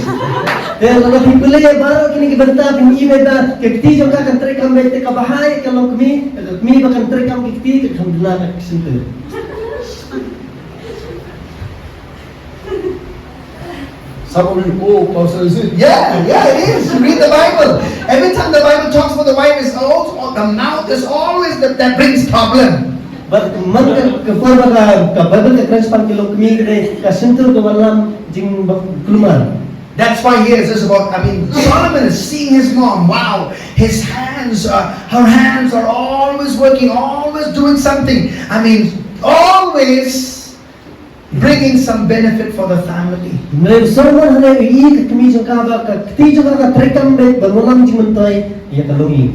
Te lada phi pule ïa baroh kine ki bynta, phin i beit ba ka kti jong ka kan treikam beit, te kaba hai ka longkmie, ka kmie ba kan treikam ki kti, ka kan duna ka shyntur. Some of you, oh, Pastor, is it? Yeah, yeah, it is. You read the Bible. Every time the Bible talks about the wife, is always, the mouth is always that, that brings problem. Bad man ka, ka por ba ka, ka Bible ka kren shaphang ki longkmie, ka dei ka shyntur ka wallam jingkulmar. That's why here it says about, I mean, Solomon is seeing his mom. Wow, his hands, uh, her hands are always working, always doing something. I mean, always bringing some benefit for the family. Hynrei Solomon hangne i ka kmie jong ka ba ka kti jong ka ka treikam beit ban wallam jingmyntoi ïa ka longïing.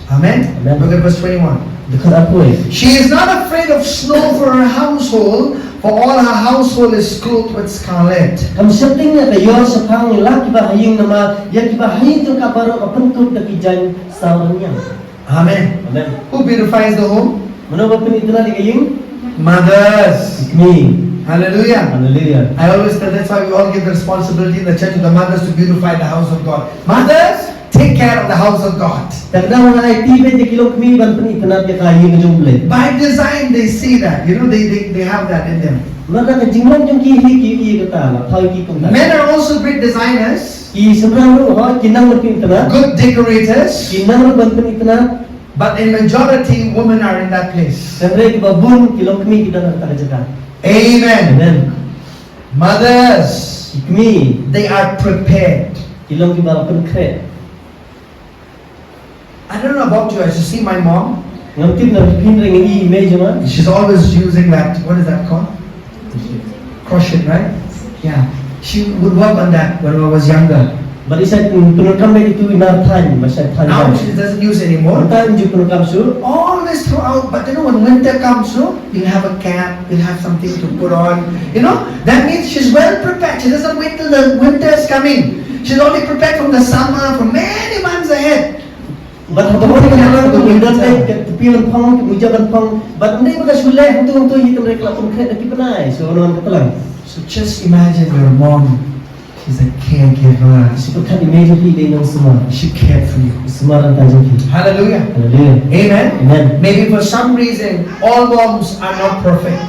Amen. Amen. Look at verse twenty-one. Dkhot arphew wei. She is not afraid of snow for her household, for all her household is clothed with scarlet. Kam sheptieng ïa ka ïor shaphang la kiba ha ïing namar ïa kiba ha ïing jong ka baroh ka pynkup da ki jaiñ saw rynïeng. Amen. Amen. Who beautifies the home? Mano ba pynitynnad ïa ka ïing? Mothers. Ki kmie. Hallelujah. Hallelujah. I always tell, that's why we all give the responsibility in the church to the mothers to beautify the house of God. Mothers, take care of the house of God. Te ka dang ai ti beit ïa ki longkmie ban pynitynnad ïa ka ïing jong U Blei. By design, they see that. You know, they, they, they have that in them. Namar ka jinglong jong ki hi ki ïa kata, la thaw ïa ki kumta. Men are also great designers. Ki shynrang ruh hooid ki nang ban pynitynnad. Good decorators. Ki nang ruh ban pynitynnad. But in majority, women are in that place. Hynrei kiba bun ki longkmie ki don ha kata ka jaka. Amen. Amen. Mothers, ki kmie, they are prepared. Ki long kiba la pynkhreh. I don't know about you, as you see my mom, ngam tip na phi hynrei nga i i mei jong nga. She's always using that, what is that called? Crochet, right? Yeah. She would work on that when I was younger. Bad i shait pyndonkam beit ïa itu i nar thaiñ, ba shait thaiñ. Now she doesn't use anymore. Mynta im ju pyndonkam shuh. Always throw out, but you know, when winter comes, no, you'll have a cap, you'll have something to put on. You know, that means she's well prepared. She doesn't wait till the winter is coming. She's already prepared from the summer, from many months ahead. Bad haba ka poi ka nang ka mudon dei ka tpi lympong, ka muja lympong. Bad ym dei ba ka shu leh hangto hangto hi, hynrei ka la pynkhreh da ki bnai shuwa ban wan ka tlang. So just imagine your mom, she's a caregiver. Shu pyrkhat ïa i mei jong phi, i dei nongsumar. She cared for you. I sumar hangta jong phi. Hallelujah. Hallelujah. Amen. Amen. Maybe for some reason all moms are not perfect.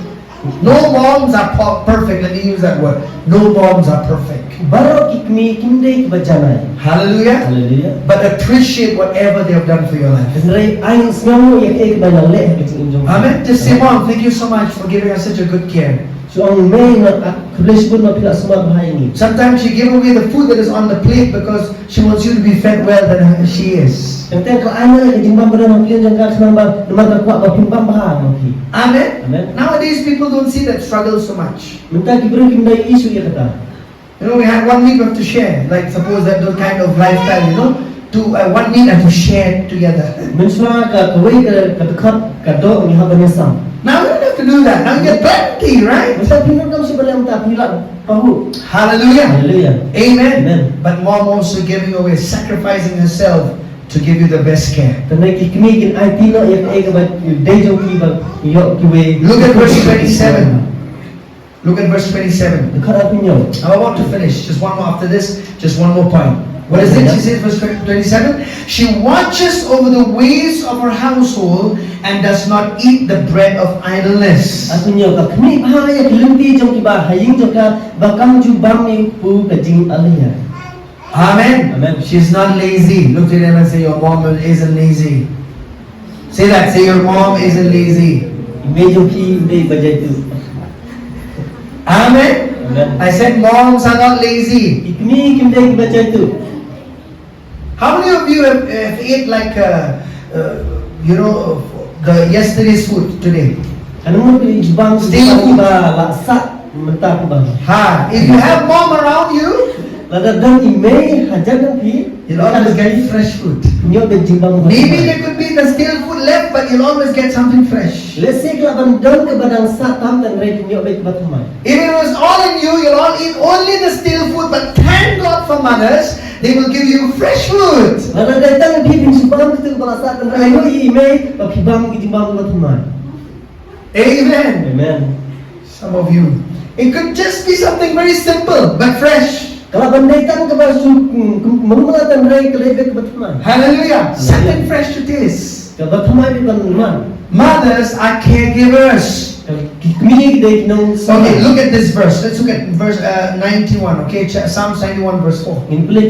No moms are per- perfect. Let me use that word. No moms are perfect. Baroh ki kmie kim dei kiba janai. Hallelujah. Hallelujah. But appreciate whatever they have done for your life. Hynrei ai sngewbha ïa kaei kaba la leh ha ka jingim jong. Amen. Just say, "Mom, thank you so much for giving us such a good care." Shu ong, "Mei, nga khublei shibun ba phi la sumar bha ïa ngi." Sometimes you give away the food that is on the plate because she wants you to be fed well than she is. Teng teng ka ai ka jingbam ka don ha phi jong ka khnang ba namar ka kwah ba phin bam bha ma phi. Amen. Amen. Nowadays people don't see that struggle so much. Mynta ki briew kim dei issue ïa kata. You know, we had one meal we have to share. Like, suppose that those kind of lifestyle, you know, to uh, one meal have to share together. Mynshuwa ka kawei ka ka dkhot ka doh ngi hap ban ïasam. Now we don't have to do that. Now you get plenty, right? Mynta phi ngam shu ban ïa mynta phi la pahuh. Hallelujah. Hallelujah. Amen. Amen. But mom also giving away, sacrificing herself to give you the best care. Tang ki kmie kin aiti noh ïa kaei kaba dei jong ki ba ïoh kiwei. Look at verse twenty-seven. Look at verse twenty-seven. Dkhot arphew hynñiew. I'm about to finish. Just one more after this. Just one more point. What is it? Yeah. She says, verse twenty-seven. She watches over the ways of her household and does not eat the bread of idleness. Arphew hynñiew. Ka khmih bha ïa ki lynti jong kiba ha ïing jong ka, ba kam ju bam ïa u ka jingaleh. Amen. Amen. She's not lazy. Look to them and say, "Your mom isn't lazy." Say that. Say, "Your mom isn't lazy." I mei jong phi ym dei ba jaituh. Amen. Amen. I said, "Moms are not lazy." I kmie kim dei ba jaituh. How many of you have, have ate like, uh, uh, you know, the yesterday's food today? Katno ngut ki ju bam, stale food, ba la sah mynta ki bam? Ha, if you have mom around you, lada don i mei hajan jong phi, you'll always get fresh food. Ïoh beit jingbam. Maybe there could be the stale food left, but you'll always get something fresh. Lehse ka lah ban don kaba dang sah tam, hynrei ïoh beit kaba thymmai. If it was all in you, you'll all eat only the stale food, but thank God for mothers, they will give you fresh food. Lada dei tang phi phin shu bam kito kaba la sah tam, hynrei ïoh i mei ba phi bam ki jingbam kaba thymmai. Amen. Amen. Some of you, it could just be something very simple but fresh. Ka lah ban dei tang kaba shu, mm, kum-, mano mano tang, hynrei ka leh beit kaba thymmai. Hallelujah. Hallelujah. Something fresh to taste. Kaba thymmai beit ban man. Mothers are caregivers. Ki kmie ki dei ki nongsumar. Okay, look at this verse. Let's look at verse, uh, ninety-one. Okay, Ch- Psalms ninety-one, verse four. Ngin pule,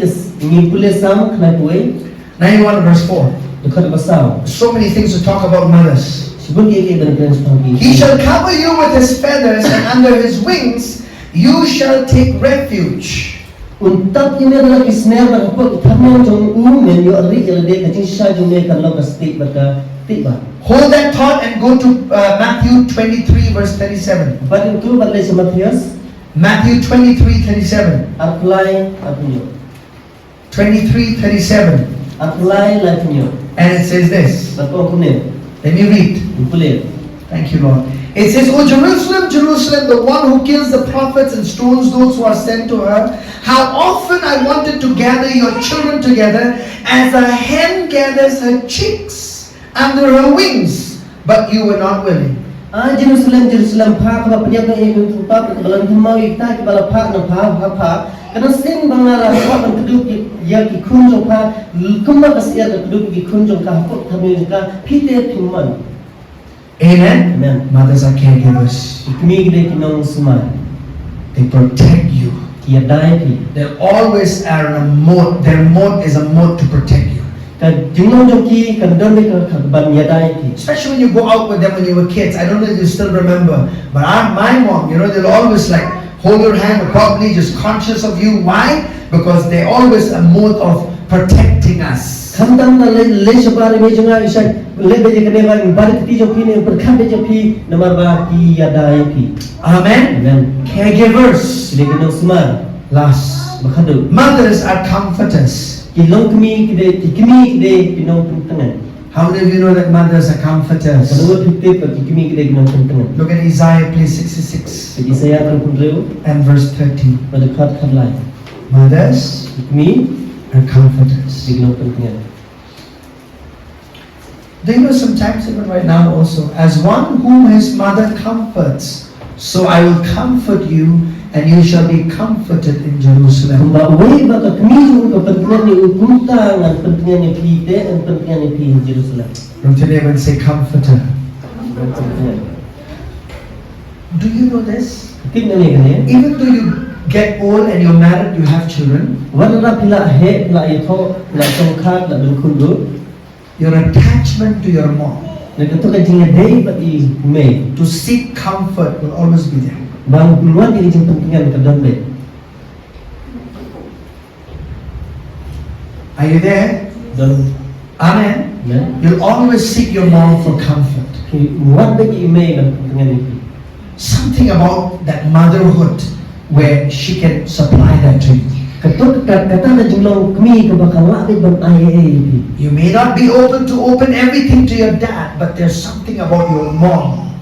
ngin pule Salm khyndai phew wei. Ninety-one, verse four. Dkhot ba saw. So many things to talk about mothers. Shibun kiei kiei ban kren shaphang ki. "He shall cover you with his feathers, and under his wings you shall take refuge." Un tap ïa me da la ki sner, bad hapoh ki thapniang jong u men ïoh rieh ïa lade, ka jingshisha jong me kan long ka stieh bad ka tieh bah. Hold that thought and go to, uh, Matthew twenty-three, verse thirty-seven. Bad utu bad leit sha Mathaios. Matthew twenty-three, thirty-seven. Arphew lai, arphew hynñiew. Twenty-three, thirty-seven. Arphew lai, laiphew hynñiew. And it says this. Bad ka ong kumne. Let me read. Ngin pule. Thank you, Lord. It says, "O Jerusalem, Jerusalem, the one who kills the prophets and stones those who are sent to her, how often I wanted to gather your children together as a hen gathers her chicks under her wings, but you were not willing." Ai Jerusalem, Jerusalem, pha kaba pynïap ïa ka ïing jong pha, kaba la thymmai ïa kita kiba la phah na pha ha pha. Katno sien ba nga la kwah ban kdup ïa ki khun jong pha, kumba ka syiar ka kdup ïa ki khun jong ka hapoh thapniang jong ka, phi te phim mon. Amen. Amen. Mothers are caregivers. Ki kmie ki dei ki nongsumar. They protect you. Ki ïada ïa phi. They're always are in a mode. Their mode is a mode to protect you. Ka jinglong jong ki kan don beit ka, ka ban ïada ïa ki. Especially when you go out with them when you were kids. I don't know if you still remember, but our, my mom, you know, they'll always, like, hold your hand or probably just conscious of you. Why? Because they always a mode of protecting us. Khamtam na leit, leit shabar i mei jong nga, i shait leit beit ïa kane, ba bar kti jong phi ne pyrkhat beit jong phi, namar ba ki ïada ïa phi. Amen. Amen. Caregivers. Ki dei ki nongsumar. Last. Ba khatduh. Mothers are comforters. Ki longkmie ki dei, ki kmie ki dei ki nongpyntngen. How many of you know that mothers are comforters? Katno ngut phi tip ba ki kmie ki dei ki nongpyntngen? Look at Isaiah, please, sixty-six. Isaiah arphew hynriew. And verse thirteen. Bad dkhot khatlai. Mothers, ki kmie, are comforters. Ki nongpyntngen. Do you know sometimes, even right now also, as one whom his mother comforts, so I will comfort you, and you shall be comforted in Jerusalem. Kumba uwei ba ka kmie jong u ka pyntngen ïa u, kumta ngan pyntngen ïa phi te, ngan pyntngen ïa phi ha Jerusalem. Look to your neighbor and say, "Comforter." Ngan pyntngen. Do you know this? Tip na ne kane. Even though you get old and you're married, you have children, Wat la phi la heh, phi la ïathoh, phi la shongkha, phi la don khun ruh. Your attachment to your mom Na kato ka jingïadei bad i mei. to seek comfort will always be there. Ba ngan wan ïa ka jingpyntngen ka don beit. Are you there? Don. Amen. Amen. You'll always seek your mom for comfort. Ki wan beit i mei ban pyntngen ïa ki. Something about that motherhood where she can supply that to you. Kato ka kata ka jinglong kmie kaba ka lah beit ban ai ei ei ïa ki. You may not be able to open everything to your dad, but there's something about your mom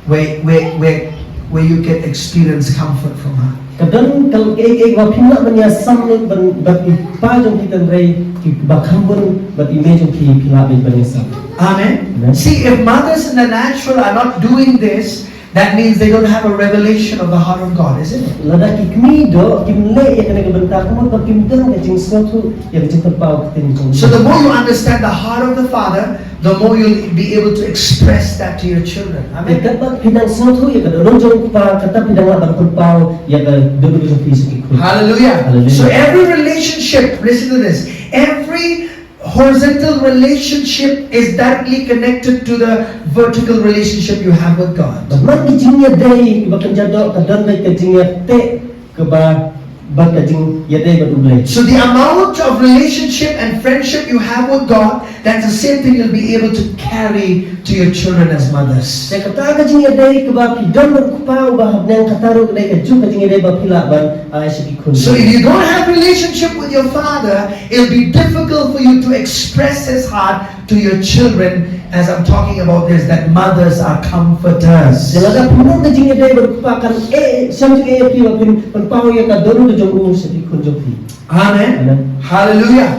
where where where where you can experience comfort from her. Ka don ka ei ei ba phim lah ban ïasam lut ban ban i pa jong ki tang rei ki ba kham bun bad i mei jong ki phi lah beit ban ïasam. Amen. Amen. See, if mothers in the natural are not doing this, that means they don't have a revelation of the heart of God, isn't it? Lada ki kmie doh kim leh ïa kane ka bynta ka mut ba kim don ka jingsngewthuh ïa ka jingpynpaw ka ktien jong. So the more you understand the heart of the Father, the more you'll be able to express that to your children. Te Amen. katba phi dang sngewthuh ïa ka dohnud jong u kpa, kata phi dang lah ban pynpaw ïa ka dohnud jong phi sha ki khun. Hallelujah. Hallelujah. So every relationship, listen to this, every horizontal relationship is directly connected to the vertical relationship you have with God. Bad man ka jingïadei ba kynja doh ka don beit ka jingïateh kaba bad ka jingïadei bad U Blei. So the amount of relationship and friendship you have with God, that's the same thing you'll be able to carry to your children as mothers. Te kata ka jingïadei kaba phi don bad u kpa uba ha bneng, kata ruh ka dei kajuh ka jingïadei ba phi lah ban ai sha ki khun. So if you don't have relationship with your father, it'll be difficult for you to express his heart to your children. As I'm talking about this, that mothers are comforters. Te lada phim don ka jingïadei bad u kpa, kan eh, sham jingeh ïa phi ba phin pynpaw ïa ka dohnud jong u sha ki khun jong phi. Amen. Amen. Hallelujah.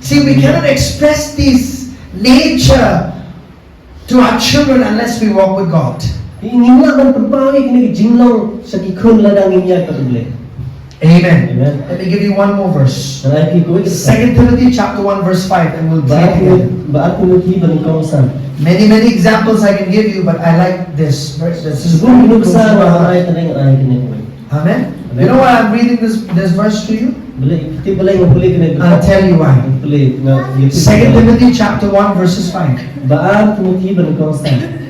See, we cannot express this nature to our children unless we walk with God. Ngim lah ban pynpaw ïa kine ki jinglong sha ki khun lada ngim ïaid bad U Blei. Amen. Amen. Let me give you one more verse. Ngan ai phi kawei ka. Second Timothy chapter one verse five, and we'll Ba pray ar Timothi, together. Ba ar Timothi banyngkong san. Many, many examples I can give you, but I like this verse. This is Shibun ki nuksa ba ngan ai, te ngan ai kane kawei. Amen. You know why I'm reading this, this verse to you? Balei, tip balei nga pule kane ka. I'll tell you why. Pule nga. Second Timothy chapter one verses five. Ba ar Timothi banyngkong san.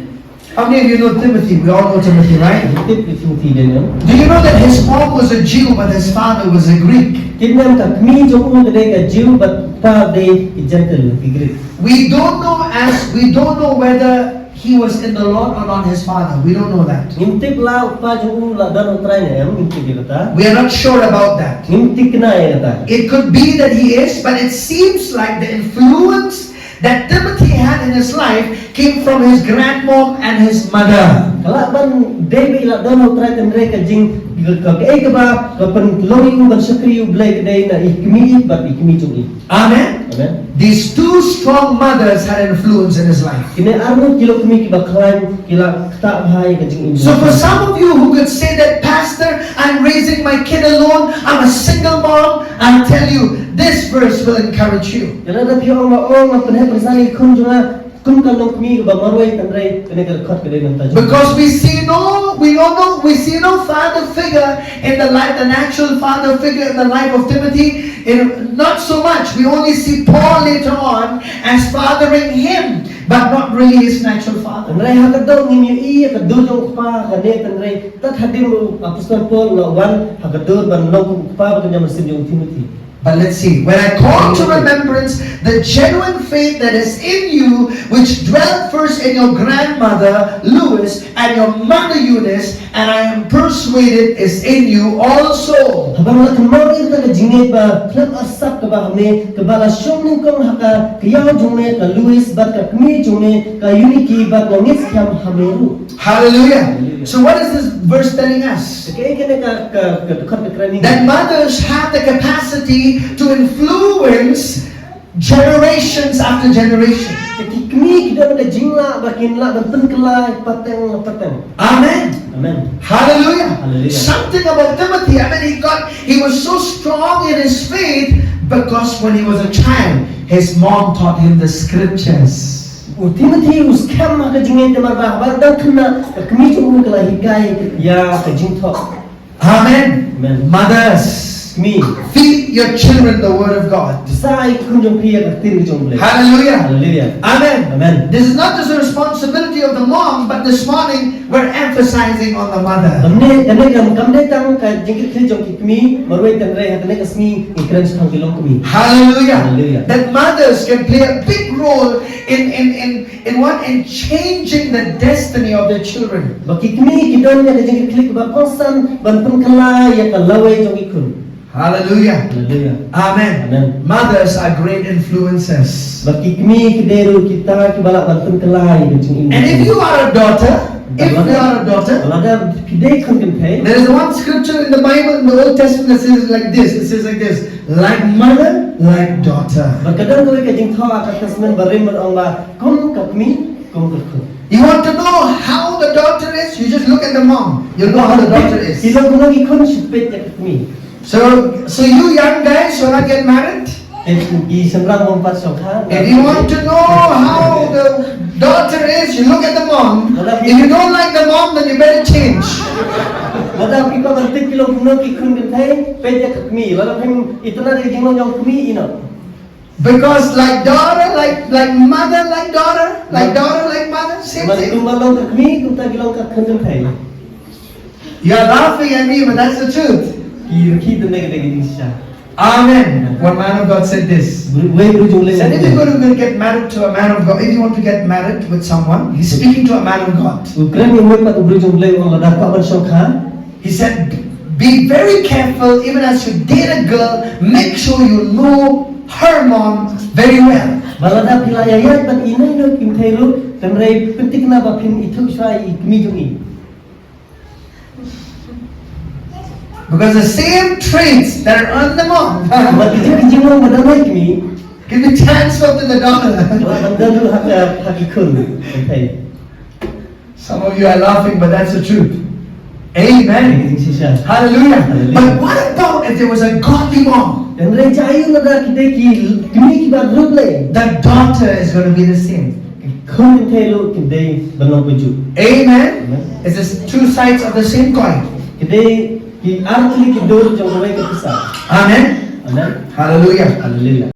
How many of you know Timothy? We all know Timothy, right? Tip ïa Timothi dei ne em? Do you know that his mom was a Jew, but his father was a Greek? Kim ne em ka kmie jong u ka dei ka Jew bad u pa dei ki Gentile, ki Greek. We don't know as we don't know whether he was in the Lord or not, his father. We don't know that. Ngim tip la u pa jong u la don ha U Trai ne em, ngim tip ïa kata. We are not sure about that. Ngim tip kane ïa kata. It could be that he is, but it seems like the influence that Timothy had in his life came from his grandmom and his mother. Ka lah ban dei ba i la don ha U Trai, hynrei ka jing ka, ka, kaei kaba ka pynlong ïa u ban shakri ïa U Blei ka dei na i kmie i bad i kmie jong i. Amen. Amen. These two strong mothers had influence in his life. Kine arngut ki longkmie kiba khlaiñ ki la ktah bha ïa ka jingim. So for some of you who could say that, "Pastor, I'm raising my kid alone, I'm a single mom," I'll tell you, this verse will encourage you. Ïa lada phi ong ba, ong nga pynheh pynsan ïa ki khun jong nga kum ka longkmie kaba marwei, hynrei kane ka dkhot ka dei na ka bynta jong. Because we see no, we don't know, we see no father figure in the life, the natural father figure in the life of Timothy. In, not so much. We only see Paul later on as fathering him, but not really his natural father. Hynrei ha ka doh ngim ïohi ïa ka dur jong u kpa kane, hynrei tad hadien u Apostol Paul u la wan ha ka dur ban long kum u kpa ba kynja mynsiem jong u Timothi. But let's see. When I call to remembrance the genuine faith that is in you, which dwelt first in your grandmother Lois and your mother Eunice, and I am persuaded is in you also. Haba nga la kynmaw ïa kata ka jingngeit ba khlem arsap kaba ha me, kaba la shong nyngkong ha ka kynja jong me ka Lois bad ka kmie jong me ka Eunike, bad nga ngeit skhem ha me ruh. Hallelujah. Hallelujah. So what is this verse telling us? Kaei kane ka, ka, ka dkhot ka kren ïa ngi? That mothers have the capacity to influence generations after generation. Ka ki kmie ki don ka jinglah ba kin lah ban pynkylla pateng pateng. Amen. Amen. Hallelujah. Hallelujah. Something about Timothy, I mean, he got, he was so strong in his faith because when he was a child, his mom taught him the scriptures. U Timothy u skhem ha ka jingngeit namar ba haba dang khynnah ka kmie jong u ka la hikai ïa ka jingthoh. Amen. Amen. Mothers, kmie, feed your children the word of God. Pynshai ïa ki khun jong phi ïa ka ktien ka jong U Blei. Hallelujah. Hallelujah. Amen. Amen. This is not just the responsibility of the mom, but this morning we're emphasizing on the mother. Kane, kane kam, kam dei tang ka jingkit khlieh jong ki kmie marwei, hynrei ha kane ka sngi ngi kren shaphang ki longkmie. Hallelujah. Hallelujah. That mothers can play a big role in, in, in, in what? In changing the destiny of their children. Ba ki kmie ki don ïa ka jingkit khlieh ba kongsan ban pynkylla ïa ka lawei jong ki khun. Hallelujah. Hallelujah. Amen. Amen. Mothers are great influences. Ba ki kmie ki dei ruh kita kiba lah ban pynkylla ïa ka jingim. And if you are a daughter, if you are a daughter, lada phi dei khun kynthei, there is one scripture in the Bible, in the Old Testament, that says like this. It says like this: "Like mother, like daughter." Ba ka don kawei ka jingthoh ha ka Testament Barim ban ong ba kum ka kmie, kum ka khun. You want to know how the daughter is? You just look at the mom. You'll know how the daughter is. Ki long kumno ki khun, shu peit ïa ka kmie. So, so you young guys who are not yet married, if you want to know how the daughter is, you look at the mom. If you don't like the mom, then you better change. Lada phi kwah ban tip ki long kumno ki khun kynthei, peit ïa ka kmie. Lada phim itynnad ïa ka jinglong jong ka kmie, ïeh noh. Because like daughter, like, like mother, like daughter, like daughter, like mother, same thing. Kumba long ka kmie, kumta ki long ka khun kynthei. You are laughing at me, but that's the truth. Ki rkhie tang ne ka dei ka jingshisha. Amen. One man of God said this. Uwei u briew jong U Blei u ong, if you're going to get married to a man of God, if you want to get married with someone, he's speaking to a man of God. U kren ïa uwei pat u briew jong U Blei u ong, lada kwah ban shongkha. He said, "Be very careful, even as you date a girl, make sure you know her mom very well." Ba lada phi la ïaid bad ine ine i kynthei ruh, hynrei pynthikna ba phin ithuh shuwa ïa i kmie jong i. Because the same traits that are on the mom, ba ki jingmut ba don ha i kmie, can be transferred to the daughter. Ba don ruh ha ka, ha ki khun kynthei. Some of you are laughing, but that's the truth. Amen. Hallelujah. Hallelujah. But what about if there was a godly mom? Hynrei ïa lada ki dei ki kmie kiba riewblei? The daughter is going to be the same. Ki khun kynthei ruh kin dei ban long kumjuh. Amen. Amen. It's just two sides of the same coin. Ki dei ki artylli ki dur jong kawei ka pisa. Amen. Amen. Hallelujah. Hallelujah.